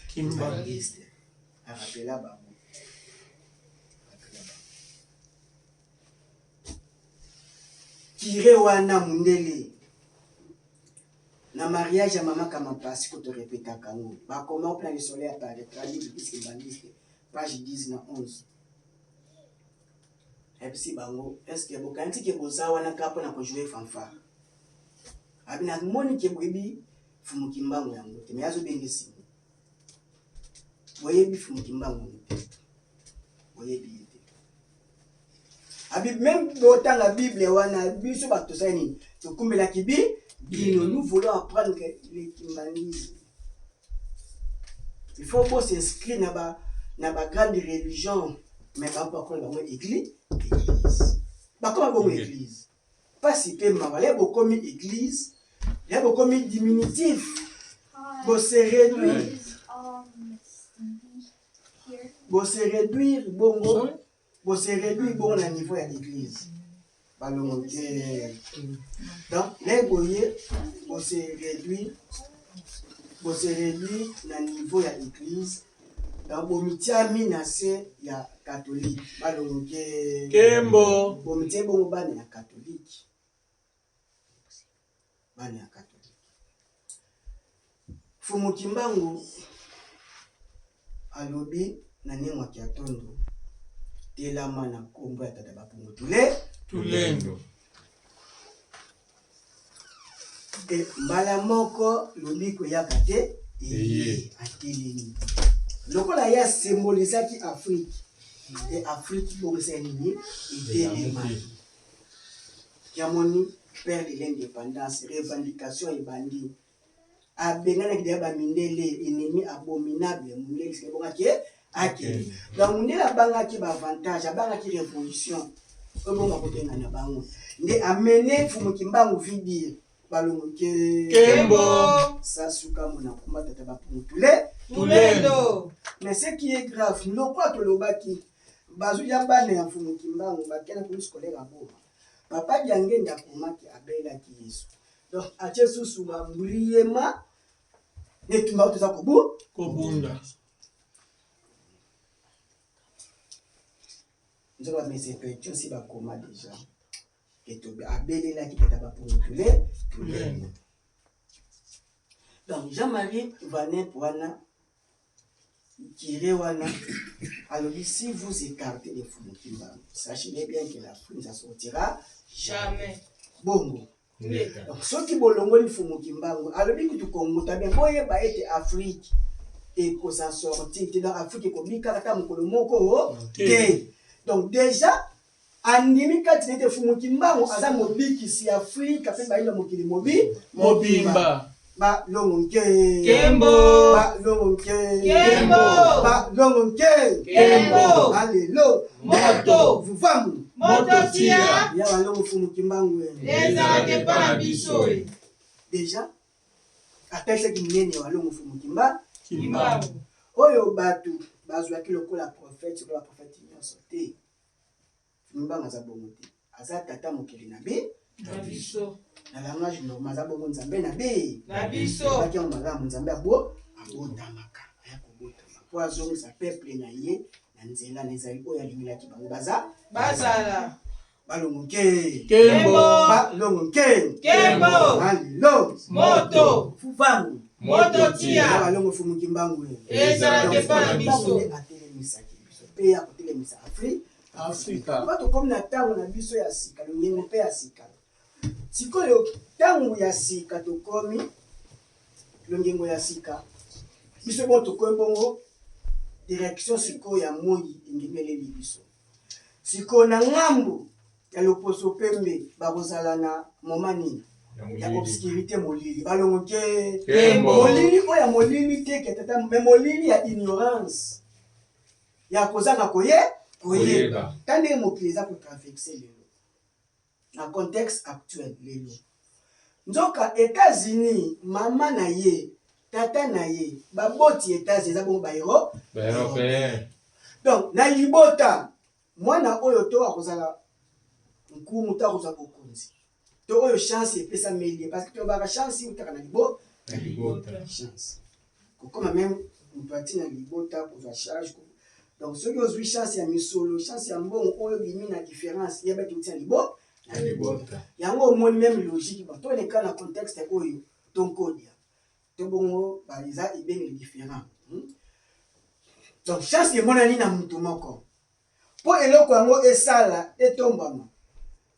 Kimbanguiste. A rappela bango. Rappela bango. Kire wana mundele Na mariage ya mama Kamampasi ko to repetaka yango ba koma plein le soleil apparaîtra livre plus kimbanguiste page 10 na 11 ayebisi bango est ce que bokanisi ke boza wana kaka mpona ko jouer fanfare abi namoni ke boyebi Fumu Kimbangu yango te mais azobenga esimi boyebi Fumu Kimbangu yango te boyebi ye te abi meme botanga bible wana biso bato tosali nini tokumbelaki bi bino nous voulons apprendre que le kimbanguisme il faut bo s'inscrire na ba na ba grande religion mais bakola bango église église bakoma bongo église pasi pe mawa ya bokomi église ya bokomi diminutif bo se réduire bo se réduire bongo bo se réduire bongo na niveau ya l'église balongo te donc le boye bo se réduire bo se réduire na niveau ya église donc bomitiami na se ya catholique balongo te kembo bomitie bongo bana ya catholique bana ya catholique Fumu Kimbangu alobi na Nemwa Kiatondo telama na nkombo ya tata bapungu tule tulendo e mbala moko lobiko eyaka te eye atelemi lokola ye asembolisaki Afrique e Afrique bongisaki nini etelemaki yamoni père de l'indépendance revendication ebandi abenganaki deya bamindele ennemi abominable mundele esika ebongaki ye akende donc mundele abangaki baavantage abangaki révolution oyo bongo akobengana bango nde amene Mfumu Kimbangu vidire balongo ke kembo sasuka mona kumba tata bapungu tule tulendo mais ce qui est grave lokola tolobaki bazuya bana ya Mfumu Kimbangu bakenda kumi scolaire aboma papa Diangenda akomaki abelaki Yesu donc atie susu bambriema netumba oyo toza kobunda. Nzoka ba mese petio si bakoma deja ke tobe abelelaki tata bapungu tule tulendo. Donc Jean-Marie Vanep wana curé wana alobi si vous écartez les Mfumu Kimbangu, sachez bien que l'Afrique ne s'en sortira jamais. Bongo. Ingeta. Donc soki bolongoli Mfumu Kimbangu, alobi kutu Congo ta bien boyeba ete Afrique eko s'en sortir te, donc Afrique ekobikaka ata mokolo moko te. Donc déjà andimi kati na ete Mfumu Kimbangu aza mobikisi ya Afrika mpe bayindo mokili mobi Mobimba. Ba longo nke. Kembo. Ba longo nke. Kembo. Ba longo nke. Kembo. Alelo. Moto. Vuvamu. Moto tia. Ya ba longo Mfumu Kimbangu. Ezalaka epa na biso. Déjà atalisaki monene ya balongo Mfumu Kimbangu. Kimbangu. Oyo bato bazwaki lokola prophète, lokola prophète nyonso te. Mfumu Kimbangu aza bongo te. Aza tata mokili na bi. Na biso. Na langage normal aza bongo Nzambe na bi. Na biso. Baki yango malamu Nzambe abo abotamaka aya kobotama po azongisa peuple na ye na nzela na ezali oyo alingelaki bango baza Bazala. Balongo nke. Kembo. Balongo nke. Kembo. Alelo. Moto. Fuvangu. Moto tia. Balongo Mfumu Kimbangu. Ezalaka epa na biso. Nde atelemisaki biso mpe ya kotelemisa Afrique. Afrika. Ba tokomi na ntango na biso ya sika, longengo mpe ya sika. Sikoyo ntango ya sika tokomi, longengo ya sika, biso bongo tokomi bongo direction sikoyo ya moi engemeleli biso. Sikoyo na ngambo ya loposo pembe bakozala na moma nini? Ya obscurité, molili. Balongo ke Kembo. Molili oyo ya molili te ke tata, mais molili ya ignorance, ya kozanga koye koyeba. Koyeba. Ta ndenge mokili eza kotraverse lelo na contexte actuel lelo, nzoka États-Unis, mama na ye, tata na ye, baboti États-Unis eza bongo baeuro Baeuropéen. Donc na libota, mwana oyo to akozala nkumu to akozwa bokonzi to oyo chance epesameli ye, parce que tolobaka chance eutaka na libo Na libota. Chance kokoma même moto atina libota kozwa charge. Donc soki ozwi chance ya misolo, chance ya mbongo oyo obimi na différence, yeba ete outi na libo Na libota. Yango omoni même logique ba toleka na contexte oyo tonkodia to bongo ba eza ebengeli différent. Donc chance emonani na motu moko mpo eloko yango esala etombwama,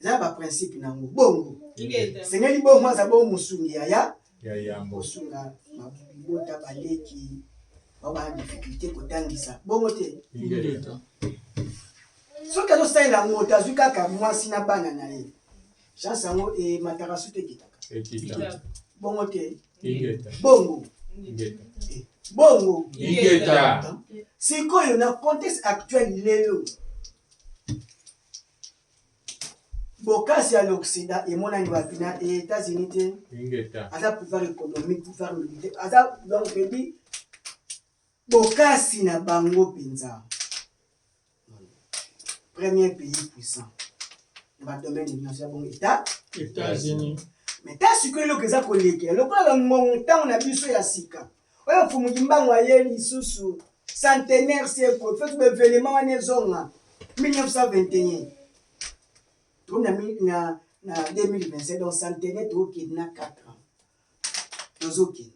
eza na baprincipe nango bongo. Ingeta. Sengeli bongo aza bongo mosungi yaya Ya yambo. Kosunga libota, baleki bao bana difficulté kotangisa bongo te. Ingeta. Soki azosalela yango te, azwi kaka mwasi na bana na ye, chance yango emataka su te, ekitaka. Ekita. Bongo te. Ingeta. Bongo. Ingeta. Bongo. Ingeta. Sikoyo na contexte actuel lelo, bokasi ya l'Occident emonani wapi? Na États-Unis te? Ingeta. Aza pouvoir économique, pouvoir militaire, aza donc veut bokasi na bango mpenza, premier pays puissant na badomaine nyonso ya bongo état États-Unis. Mais ta sikoyo eloko eza kolekela lokola bangongo, ntango na biso ya sika oyo Mfumu Kimbangu aye lisusu centenaire siècle, feti baévénement wana ezonga 1921, tokomi na 2027, donc centenaire tokokende na 4 ans, tozokende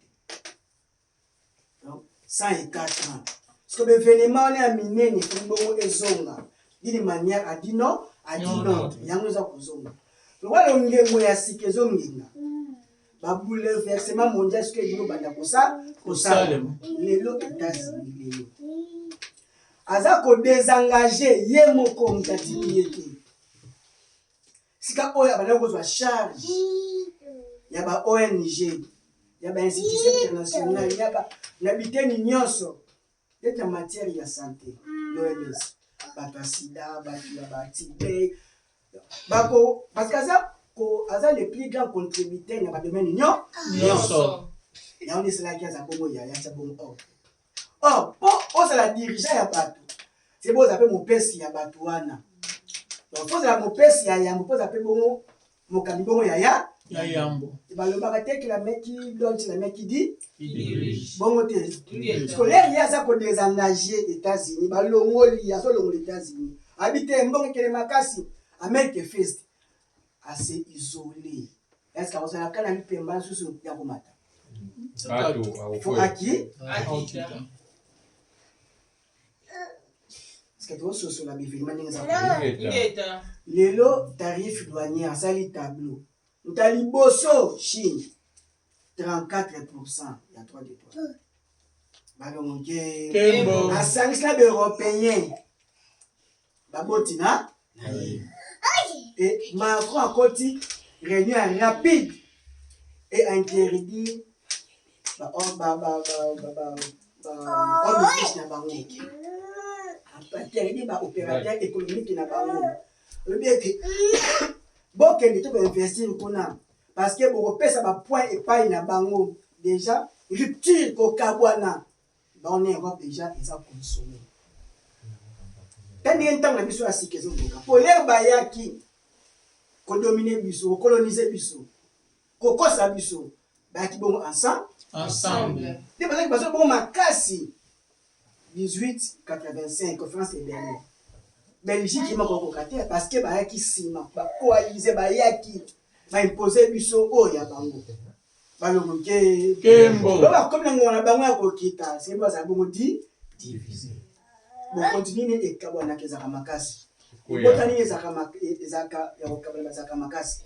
donc 104 ans. Parce que baévénement wana ya minene ekomi bongo ezonga d'une manière à d'une autre. Yango eza kozonga lokola longengo ya sika ezongenga, babouleversement mondial soki elingi obanda kosalema lelo, États-Unis lelo aza kodésengage ye moko, moto atiki ye te. Sika oyo abandaki kozwa charge ya ba ONG, ya ba institution internationale, ya ba na biteni nyonso neti na matière ya santé, l'OMS, bato ya sida, bato ya baTB bako, parce que aza le plus grand contributeur na badomaine nyonso. Yango nde esalaki aza bongo yaya tia bongo ordre. Or mpo ozala dirigeant ya bato, se bozala mpe mopesi ya bato wana. Donc fo ozala mopesi ya yambo mpo ozala mpe bongo mokambi bongo yaya. Ya yambo. Balobaka te que la main qui donne, c'est la main qui dit. Dirige. Bongo te. Scolaire ye aza kodésengage États-Unis, balongoli, azolongola États-Unis. Abi te mbongo ekende makasi. Amerique first ase isole. Est-ce que akozala kaka na lipemba lisusu ya komata? Bato Fo akokwea. aki Akita. Est-ce que tozososola bivilima ndenge eza koya? Ingeta. Ingeta. Lelo tarif douanier asali tableau. Nta liboso Chine 34% ya 3 de 3. Balongo ke Kembo. asangisi na baeuropéen baboti na na ye. Et Macron akoti réunion ya rapide et interdit ba ba ba ba ba ba ba homme riche na bango. Interdit ba opérateur économique na bango. Olobi ete bokende to koinvestir kuna parce que bokopesa bapoint epai na bango déjà rupture kokabwana bango na Europe déjà eza consommé. Ta ndenge ntango na biso ya sika ezokoka polere bayaki kodomine biso, kokolonize biso, kokosa biso, bayaki bongo ensemble Ensemble. nde bazalaki bazo bongo makasi. 1885 conférence de Berlin, Belgique ye moko akoka te parce que bayaki nsima bakoalize, bayaki baimpose biso oyo ya bango balongo ke Kembo. bo bakomi na ngonga na bango ya kokita seke bazala bongo di divise bokontinue nini ekabwanaka ezalaka makasi, ebota nini ezalaka ezalaka ya kokabwana, bazalaka makasi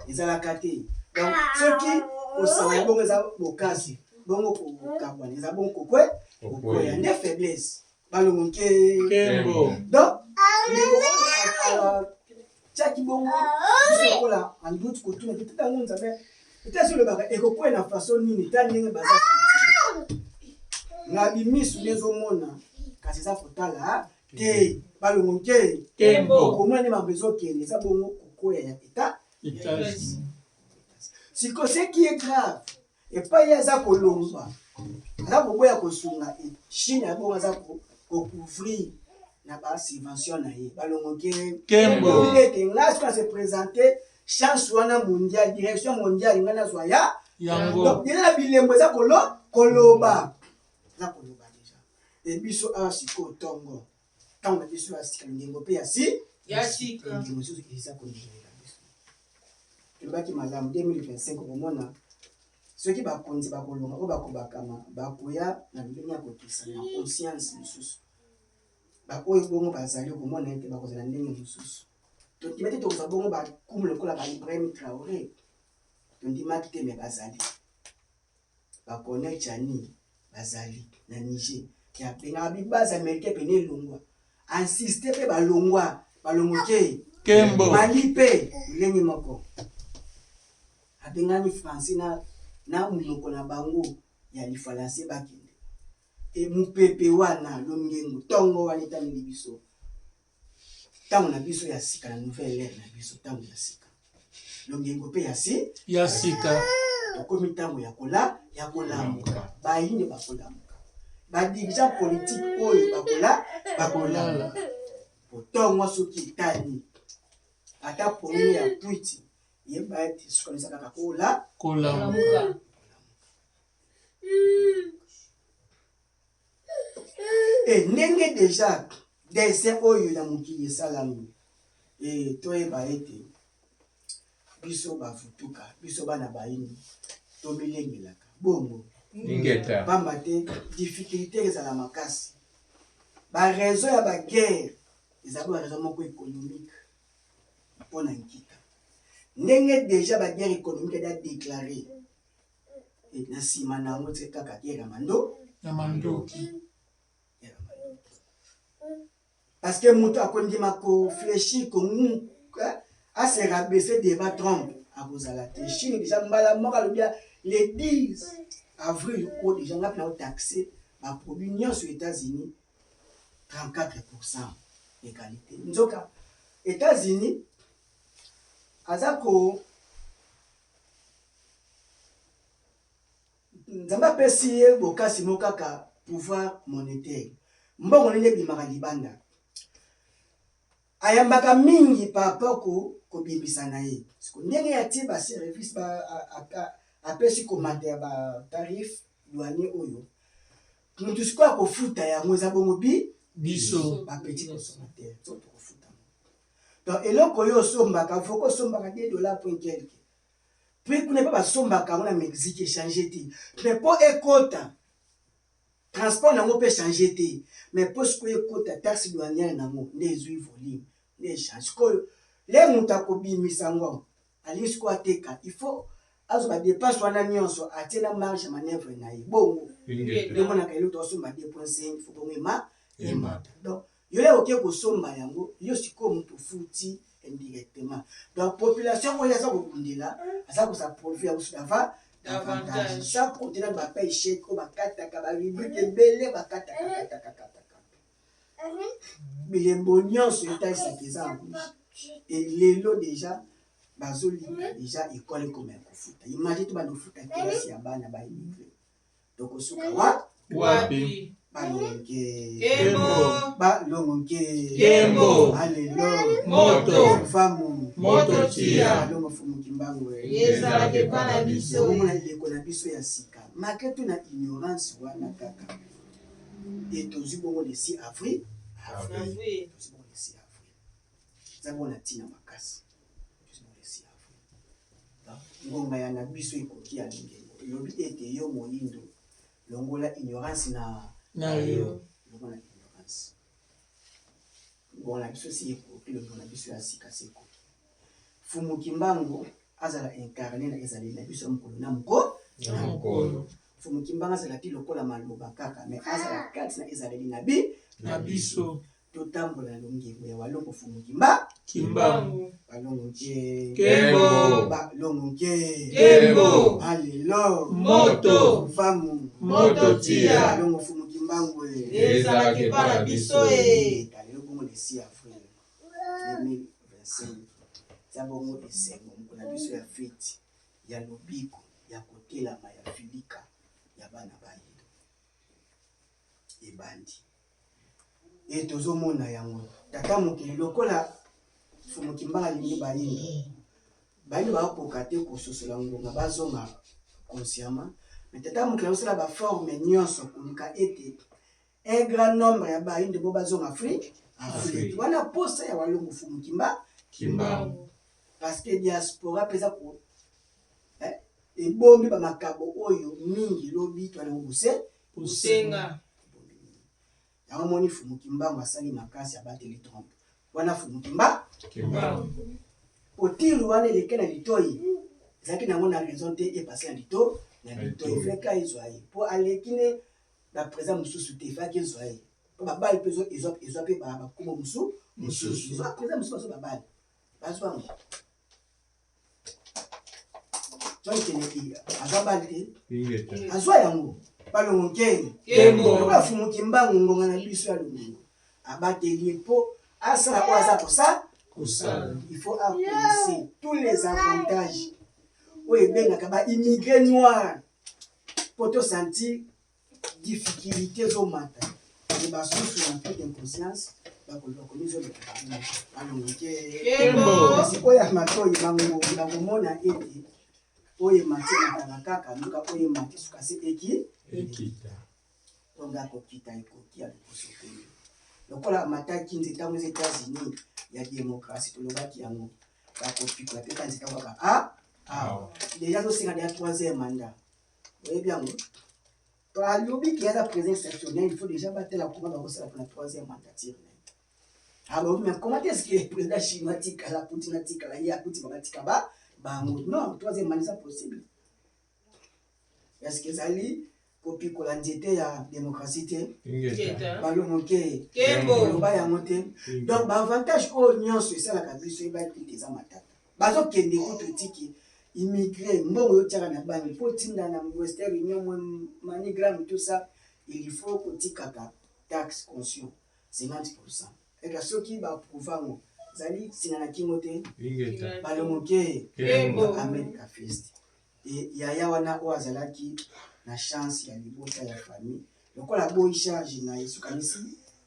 ezalaka te. Donc soki kosangana bongo eza bokasi, bongo kokabwana eza bongo kokwe kokwea nde faiblesse. Balongo ke Kembo. Donc ndeko oyo tiaki bongo biso lokola en doute kotuna te tata yango Nzambe ete soki olobaka ekokwea na façon nini, ta ndenge baza na bimisu nde ezomona kasi eza kotala te. Balongo nke Kembo. komona nde makambo ezokende eza bongo kokwea ya eta. États-Unis. Sikoyo ce qui est grave, epai ye aza kolongwa, aza koboya kosunga Chine ya bongo aza kocouvrir na basubvention na ye. Balongo ke Kembo. Lobi ete ngai soki nase présente chance wana mondial, direction mondiale, ngai nazwa ya Yango. Donc déjà na bilembo eza kolo koloba, eza koloba déjà. E biso awa sikoyo ntongo ntango na biso ya sika, ngengo mpe ya si Ya sika. ngengo mosusu eza kondimela biso. Tolobaki malamu 2025 okomona soki bakonzi bakolonga oyo bakobakama bakoya na lolenge ya kokisa na conscience mosusu, baoyo bongo bazali okomona ete bakozala ndenge mosusu. Tondima te tokozwa bongo bakumu lokola ba Ibrahim Traoré, tondimaki te, me bazali bacolonel Tiani, bazali na Niger ya bengaka bibase américain pene elongwa, insiste mpe balongwa, balongo te. Kembo. Mali mpe lolenge moko abengani français na monoko na bango ya lifalanse bakende. E mopepe wana longengo ntongo wana etaneli biso ntango na biso ya sika na nouvelle ère na biso, ntango ya sika, longengo mpe ya si Ya sika. Tokomi ntango ya kola ya kolamuka. Bayini bakolamuka, badirigeant politique oyo bakola bakolamuka potongo soki etani ata pongi ya twiti, yeba ete sukanisa kaka kola Kolamuka. E ndenge déjà dessin oyo ya mokili esalami, e toyeba ete biso bavutuka, biso bana bayini, tomilengelaka bongo. Ingeta. Pamba te difficulté ezala makasi, baraison ya baguerre ezali baraison moko économique mpona nkita. Ndenge déjà baguerre économique eda déclaré, na nsima na yango tie kaka guerre ya mando Ya mandoki. Guerre ya mandoki, parce que moto akondima kofléchir kongu ase rabaisser devant Trump akozala te. Chine déjà mbala moko alobi ya le 10 avril oyo déjà nga mpena otaxe baproduit nyonso États-Unis 34 égalité. Nzoka États-Unis aza ko Nzambe apesi ye bokasi moko kaka pouvoir monétaire, mbongo ndenge ebimaka libanda ayambaka mingi par rapport kobimisa na ye. Siko ndenge atie baservice apesi komata ya batarif douanier oyo motu sikoyo akofuta yango eza bongo bi Biso. Bapetit consommateur so tokofuta. Donc eloko oyo osombaka, faut osombaka 2 dollars point quelque. Prix kuna mpe basombaka yango na Mexique echange te. Mais mpo ekota, transport nango mpe echange te. Mais mpo sikoyo ekota, taxe douanière nango nde ezwi volume, nde echange. Sikoyo le moto akobimisa yango, alingi sikoyo ateka, il faut azwa ba dépense wana nyonso, atie na marge ya manœuvre na ye. Bongo Ingeta. ndomonaka eloko tosomba 2.5, faut bongo ema Emata. Donc yo ya oke kosomba yango, yo sikoyo moto ofuti indirectement. Donc population oyo aza kobundela, aza kozwa profit ya mosu davantage, sans compter na bapaye chèque oyo bakataka, barubrique ebele bakataka, kataka, kataka. Bilembo nyonso etalisaka eza rouge. E lelo déjà bazolinga déjà ekole ekoma ya kofuta. Imagine to banda kofuta kelasi ya bana baimmigré, tokosuka wa Wapi? Balonge. Kembo. Balonge. Kembo. Alelo. Moto. Famu. Moto tia. Balongo Fumu Kimbangu. Ezalaka epa na biso. Omona eleko na biso ya sika, malgré tout na ignorance wana kaka, e tozwi bongo le 6 avril. Avril. Tozwi bongo le 6 avril, eza bongo na ntina makasi. Tozwi bongo le 6 avril. Donc, ngonga ya na biso ekoki ya longengo elobi ete yo moyindo, longola ignorance na Na yo. Longola ignorance. Ngonga na biso si ekoki, longengo na biso ya sika si ekoki. Fumu Kimbangu azala incarné na ezaleli na biso ya mokolo na moko. Na mokolo. Fumu Kimbangu azala ti lokola maloba kaka, mais azala kati na ezaleli na bi Na biso. Totambola na longengo ya Walongo Fumu Kimba. Kimbangu. Balongo nke. Kembo. Balongo nke. Kembo. Alelo. Moto. Famu. Moto tia. Balongo Fumu Kimbangu. Ezalaka epa na biso e. Lelo bongo le 6 avril 2025, eza bongo esengo, mokolo na biso ya feti ya lobiko, ya kotelama ya filika ya bana bayindo ebandi. E tozomona yango, tata mokili, lokola Fumu Kimbangu alingi bayindo, bayindo bakoka te kososola ngonga, bazonga consciemment. Mais tata mokili azosala baforme nyonso koluka ete un grand nombre ya bayindo bo bazonga Afrique. Afrique wana posa ya Walongo Fumu Kimba. Kimbangu. Parce que diaspora mpe eza ko ebombi bamakabo oyo mingi lobi twana buse. Kosenga. Yango moni Fumu Kimbangu asali makasi, abateli trompe wana Fumu Kimba. Kimbangu. Otiru wana eleke na litoi, ezalaki nango na raison te epase na litoi. Litoi. Feka ezwa ye mpo aleki ne baprésident mosusu te. Efaki ezwa ye mpo babali mpe ezwa mpe bakombo mosusu. Mosusu. Ezwa président mosusu, bazwa babali, bazwa yango. John Kennedy azwa bali te. Ingeta. Azwa yango. Balongo nkeni. Kembo. Lokola Fumu Kimbangu, ngonga na biso ya longongo, abateli ye mpo asala oyo aza kosala. Kosala. Il faut apenser tous les avantages oyo ebengaka baimmigré noir mpo tosentir difficulté ezomata, e basusu na toute inconscience bakoloba komizoleka bango. Balongo te. Kembo. Sikoyo ya matoi bango bakomona ete oyo emati mataka kaka nduka, oyo emati suka se eki. Ekita. Ntongo akokita ekoki ya lokoso te, lokola amataki nzete yango eza États-Unis ya démocratie. Tolobaki yango, bakopikola mpe ka nzete yango kaka a Awa. Déjà tosenga deja troisième mandat, oyebi yango. To alobi ke aza président exceptionnel, il faut déjà batela koma bakosala mpona troisième mandature na ye. Alobi, mais comment est-ce que président chinois tikala, Poutine atikala, ye akuti bakatika ba bango? Non, troisième mandat eza possible. Est ce que ezali kopikola nzete ya démocratie te? Ingeta. Keta. Balongo ke. Kembo. Loba yango te. Donc baavantage oyo nyonso esalaka biso ebaki te, eza matata. Bazokende kutu etiki immigré, mbongo oyotiaka na banque mpo tinda na Western Union, MoneyGram, tout ça, il faut kotikaka taxe caution 50. Eka soki baapprouve yango, ezali singa na kingo te. Ingeta. Balongo ke. Kembo. America First. E yaya wana oyo azalaki na chance ya libota ya famille, lokola aboyi charge na ye, sokanisi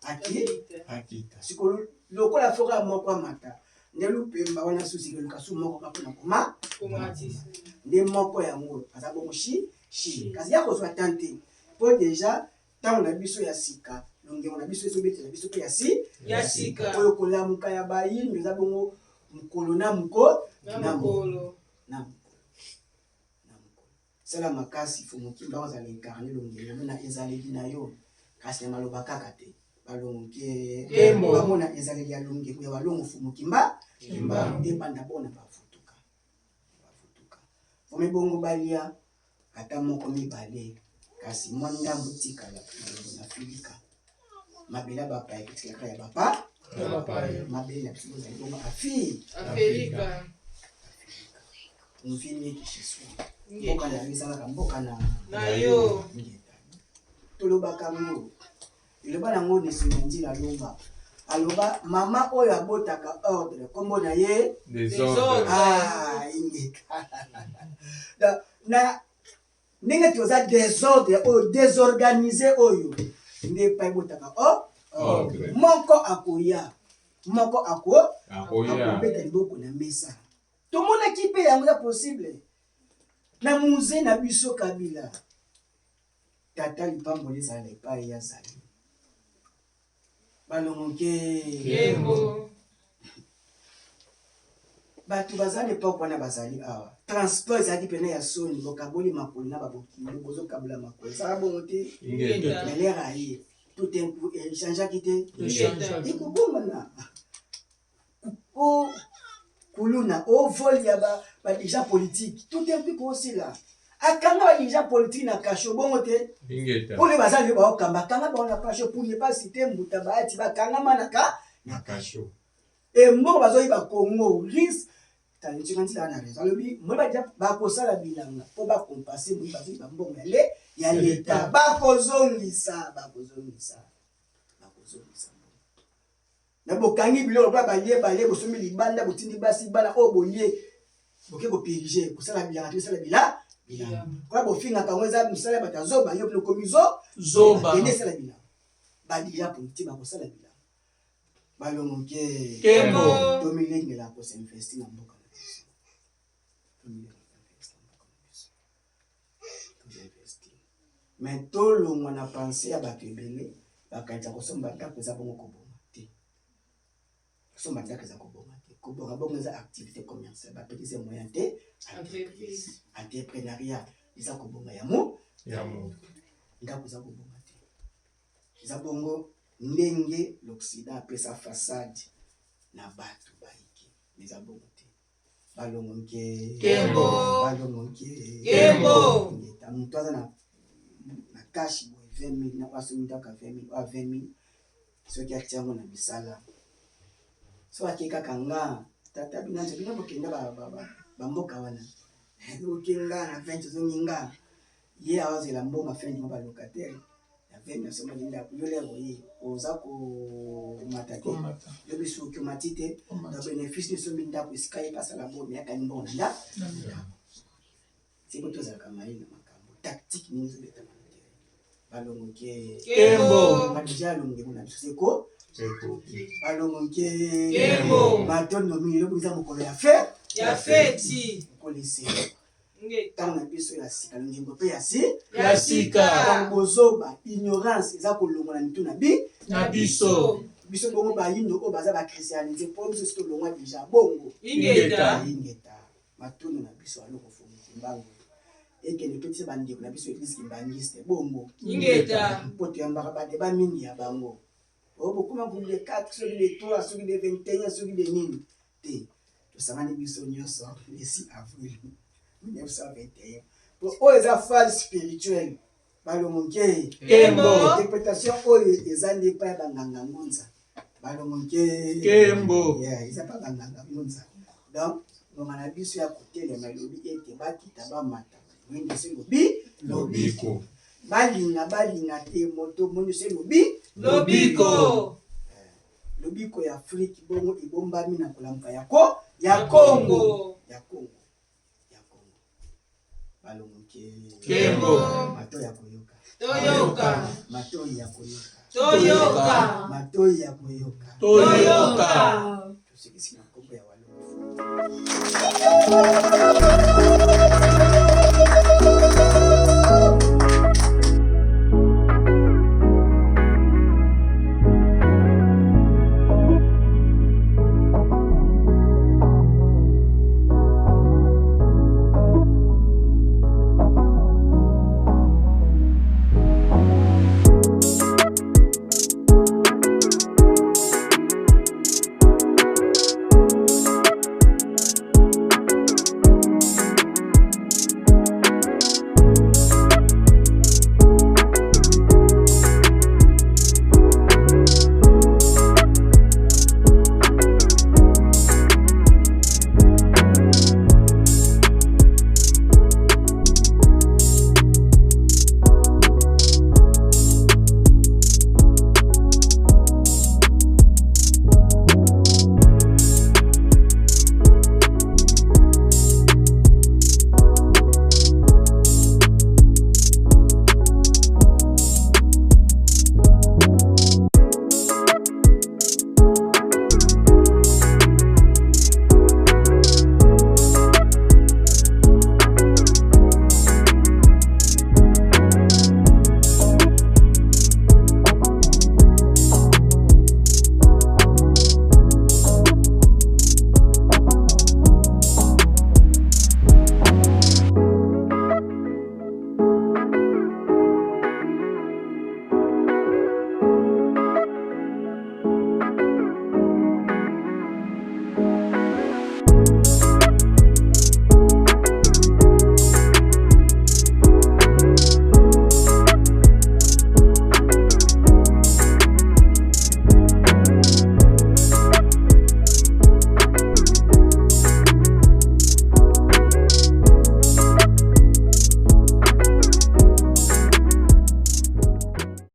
ake. Akita. Sikoyo lokola foka moko amata nde lupemba wana, susi keluka su moko kaka mpona koma. Komatisa. Nde moko yango aza bongo shi shi, kasi ya kozwa tan te mpo déjà ntango na biso ya sika. Longengo na biso ezobetela biso mpe ya si ya sika. Oyo kolamuka ya bayindo eza bongo mokolo na moko na mokolo na mokolo na mokolo. Sala makasi Mfumu Kimbangu azala incarne longengo na ezaleli na yo, kasi na maloba kaka te. Balongo nke Nkembo. Bamona ezaleli ya longengo ya balongo Mfumu Kimba Kimbangu. Ebanda bona bavutuka bavutuka vomi bongo balia ata moko mibale, kasi mwa ndambo tikala malongo na Afrika. Mabele ya bapaya etikalaka ya bapa ya bapaya. Mabele na biso bozali bongo afi Afrika. Mvini kishiswa mboka na yo ezalaka mboka na na yo. Ngeta. Tolobaka ngo eloba nango Nesima Nzila Lumba aloba mama oyo abotaka ordre nkombo na ye Désordre. Ah, ingeta. Donc, na ndenge toza désordre oyo désorganisé oyo nde epai ebotaka o Ordre. Moko akoya, moko ako Akoya. akobeta liboko na mesa. Tomonaki mpe yango eza possible na musée na biso Kabila. Tata lipamboli ezala epai ya zali balongo nke. Nkembo. Bato baza na epoke wana bazali awa, transport ezalaki pene ya soni. Bokaboli makolo na babokilo, bozokabola makolo, ezalaka bongo te. Ingeta. Mais l'heure aye, tout un coup echangeaki te. Echangeaki. Ekobongana o kuluna o vol ya badirigeant politique, tout un coup kosila akanga badirigeant politique na kasho bongo te. Ingeta. Oyo baza lelo baokamba, akanga bango na kasho pour ne pas citer mbuta bayati bakangama na ka Na kasho. Embongo bazoyiba Congo risque ntina ntina na raison alobi moi badia bakosala bilanga mpo bakompase moi bazoyiba mbongo ya le ya leta, bakozongisa, bakozongisa, bakozongisa mbongo na bokangi biloko lokola balie balie bosombi libanda, botindi basi bana oyo bolie boke kopirige kosala bilanga te, kosala bilanga koya bofingaka yango eza mosala ya bato ya zoba. Yo mpe okomi zo zoba. Kende esala bilanga, badirigeant politique bakosala bilanga balongo ke. Nkembo. Tomilengela kosinvestir na mboka na biso, tomilengela koinvestir na mboka na biso, tozinvestir, mais tolongwa na pensée ya bato ebele bakanisa kosomba ndako eza bongo kobonga te. Kosomba ndako eza kobonga te. Kobonga bongo eza activité commerciale, bapetits et moyen te entreprise. Entrepreneuriat eza kobonga ya mo Ya mo. Ndako eza kobonga te, eza bongo ndenge l'Occident apesa façade na bato bayike, mais eza bongo te. Balongo nke. Nkembo. Balongo nke. Nkembo. Ngeta moto aza na cash boye 20 000 na oyo asombi ndako ya 20 000, oyo 20 000 soki atia yango na misala, so ake kaka nga tata bino nze bino bokenda bamboka wana, oke nga na 20 ozongi nga ye awazela mbongo fin du mois, balocataire na 20 asombaki ndako. Yo lero ye oza komata te. Komata. Yo biso oki omati te. Komata. Na bénéfice nisombi ndako esika ye pasala bomi akani mbongo na ndako. Siko tozalaka mayele na makambo tactique nini ezobetama na terrain. Balongo nke. Nkembo. Badija alongengo na biso seko. Ekoki. Balongo nke. Nkembo. Matondo mingi. Lobi eza mokolo ya fe ya feti. Mokolo esengo. Ngeta. Ntango na biso ya sika, longengo mpe ya si ya sika. Ntango bozoba, ignorance eza kolongwa na mitu na bi na biso. Biso bongo bayindo oyo baza bachristianisé, mpo biso si tolongwa déjà bongo. Ingeta. Ingeta. Matondo na biso aloko Fumu Kimbangu ekende mpe tia bandeko na biso église kimbangiste bongo. Ingeta. Mpo toyambaka badeba mingi ya bango oyo bokoma groupe de 4, soki de 3, soki de 21, soki de nini te. Tosangani biso nyonso le 6 avril 1921 po oyo eza phase spirituelle. Balongo nke. Nkembo. Interprétation oyo eza nde epai ya banganga ngunza. Balongo nke. Nkembo. Yeah, eza pa banganga ngunza. Donc ngonga na biso ya kotelema elobi ete bakita bamata moyendo se lobi. Lobiko. Balinga balinga te, moto moyendo se lobi. Lobiko. Lobiko ya Afrike bongo ebombami na kolamuka ya ko ya Kongo, ya Kongo, ya Kongo. Balongo nke. Nkembo. Matoi ya koyoka. Toyoka. Matoi ya koyoka. Toyoka. Matoi ya koyoka. Toyoka. Tosekisi na nkombo ya walongo.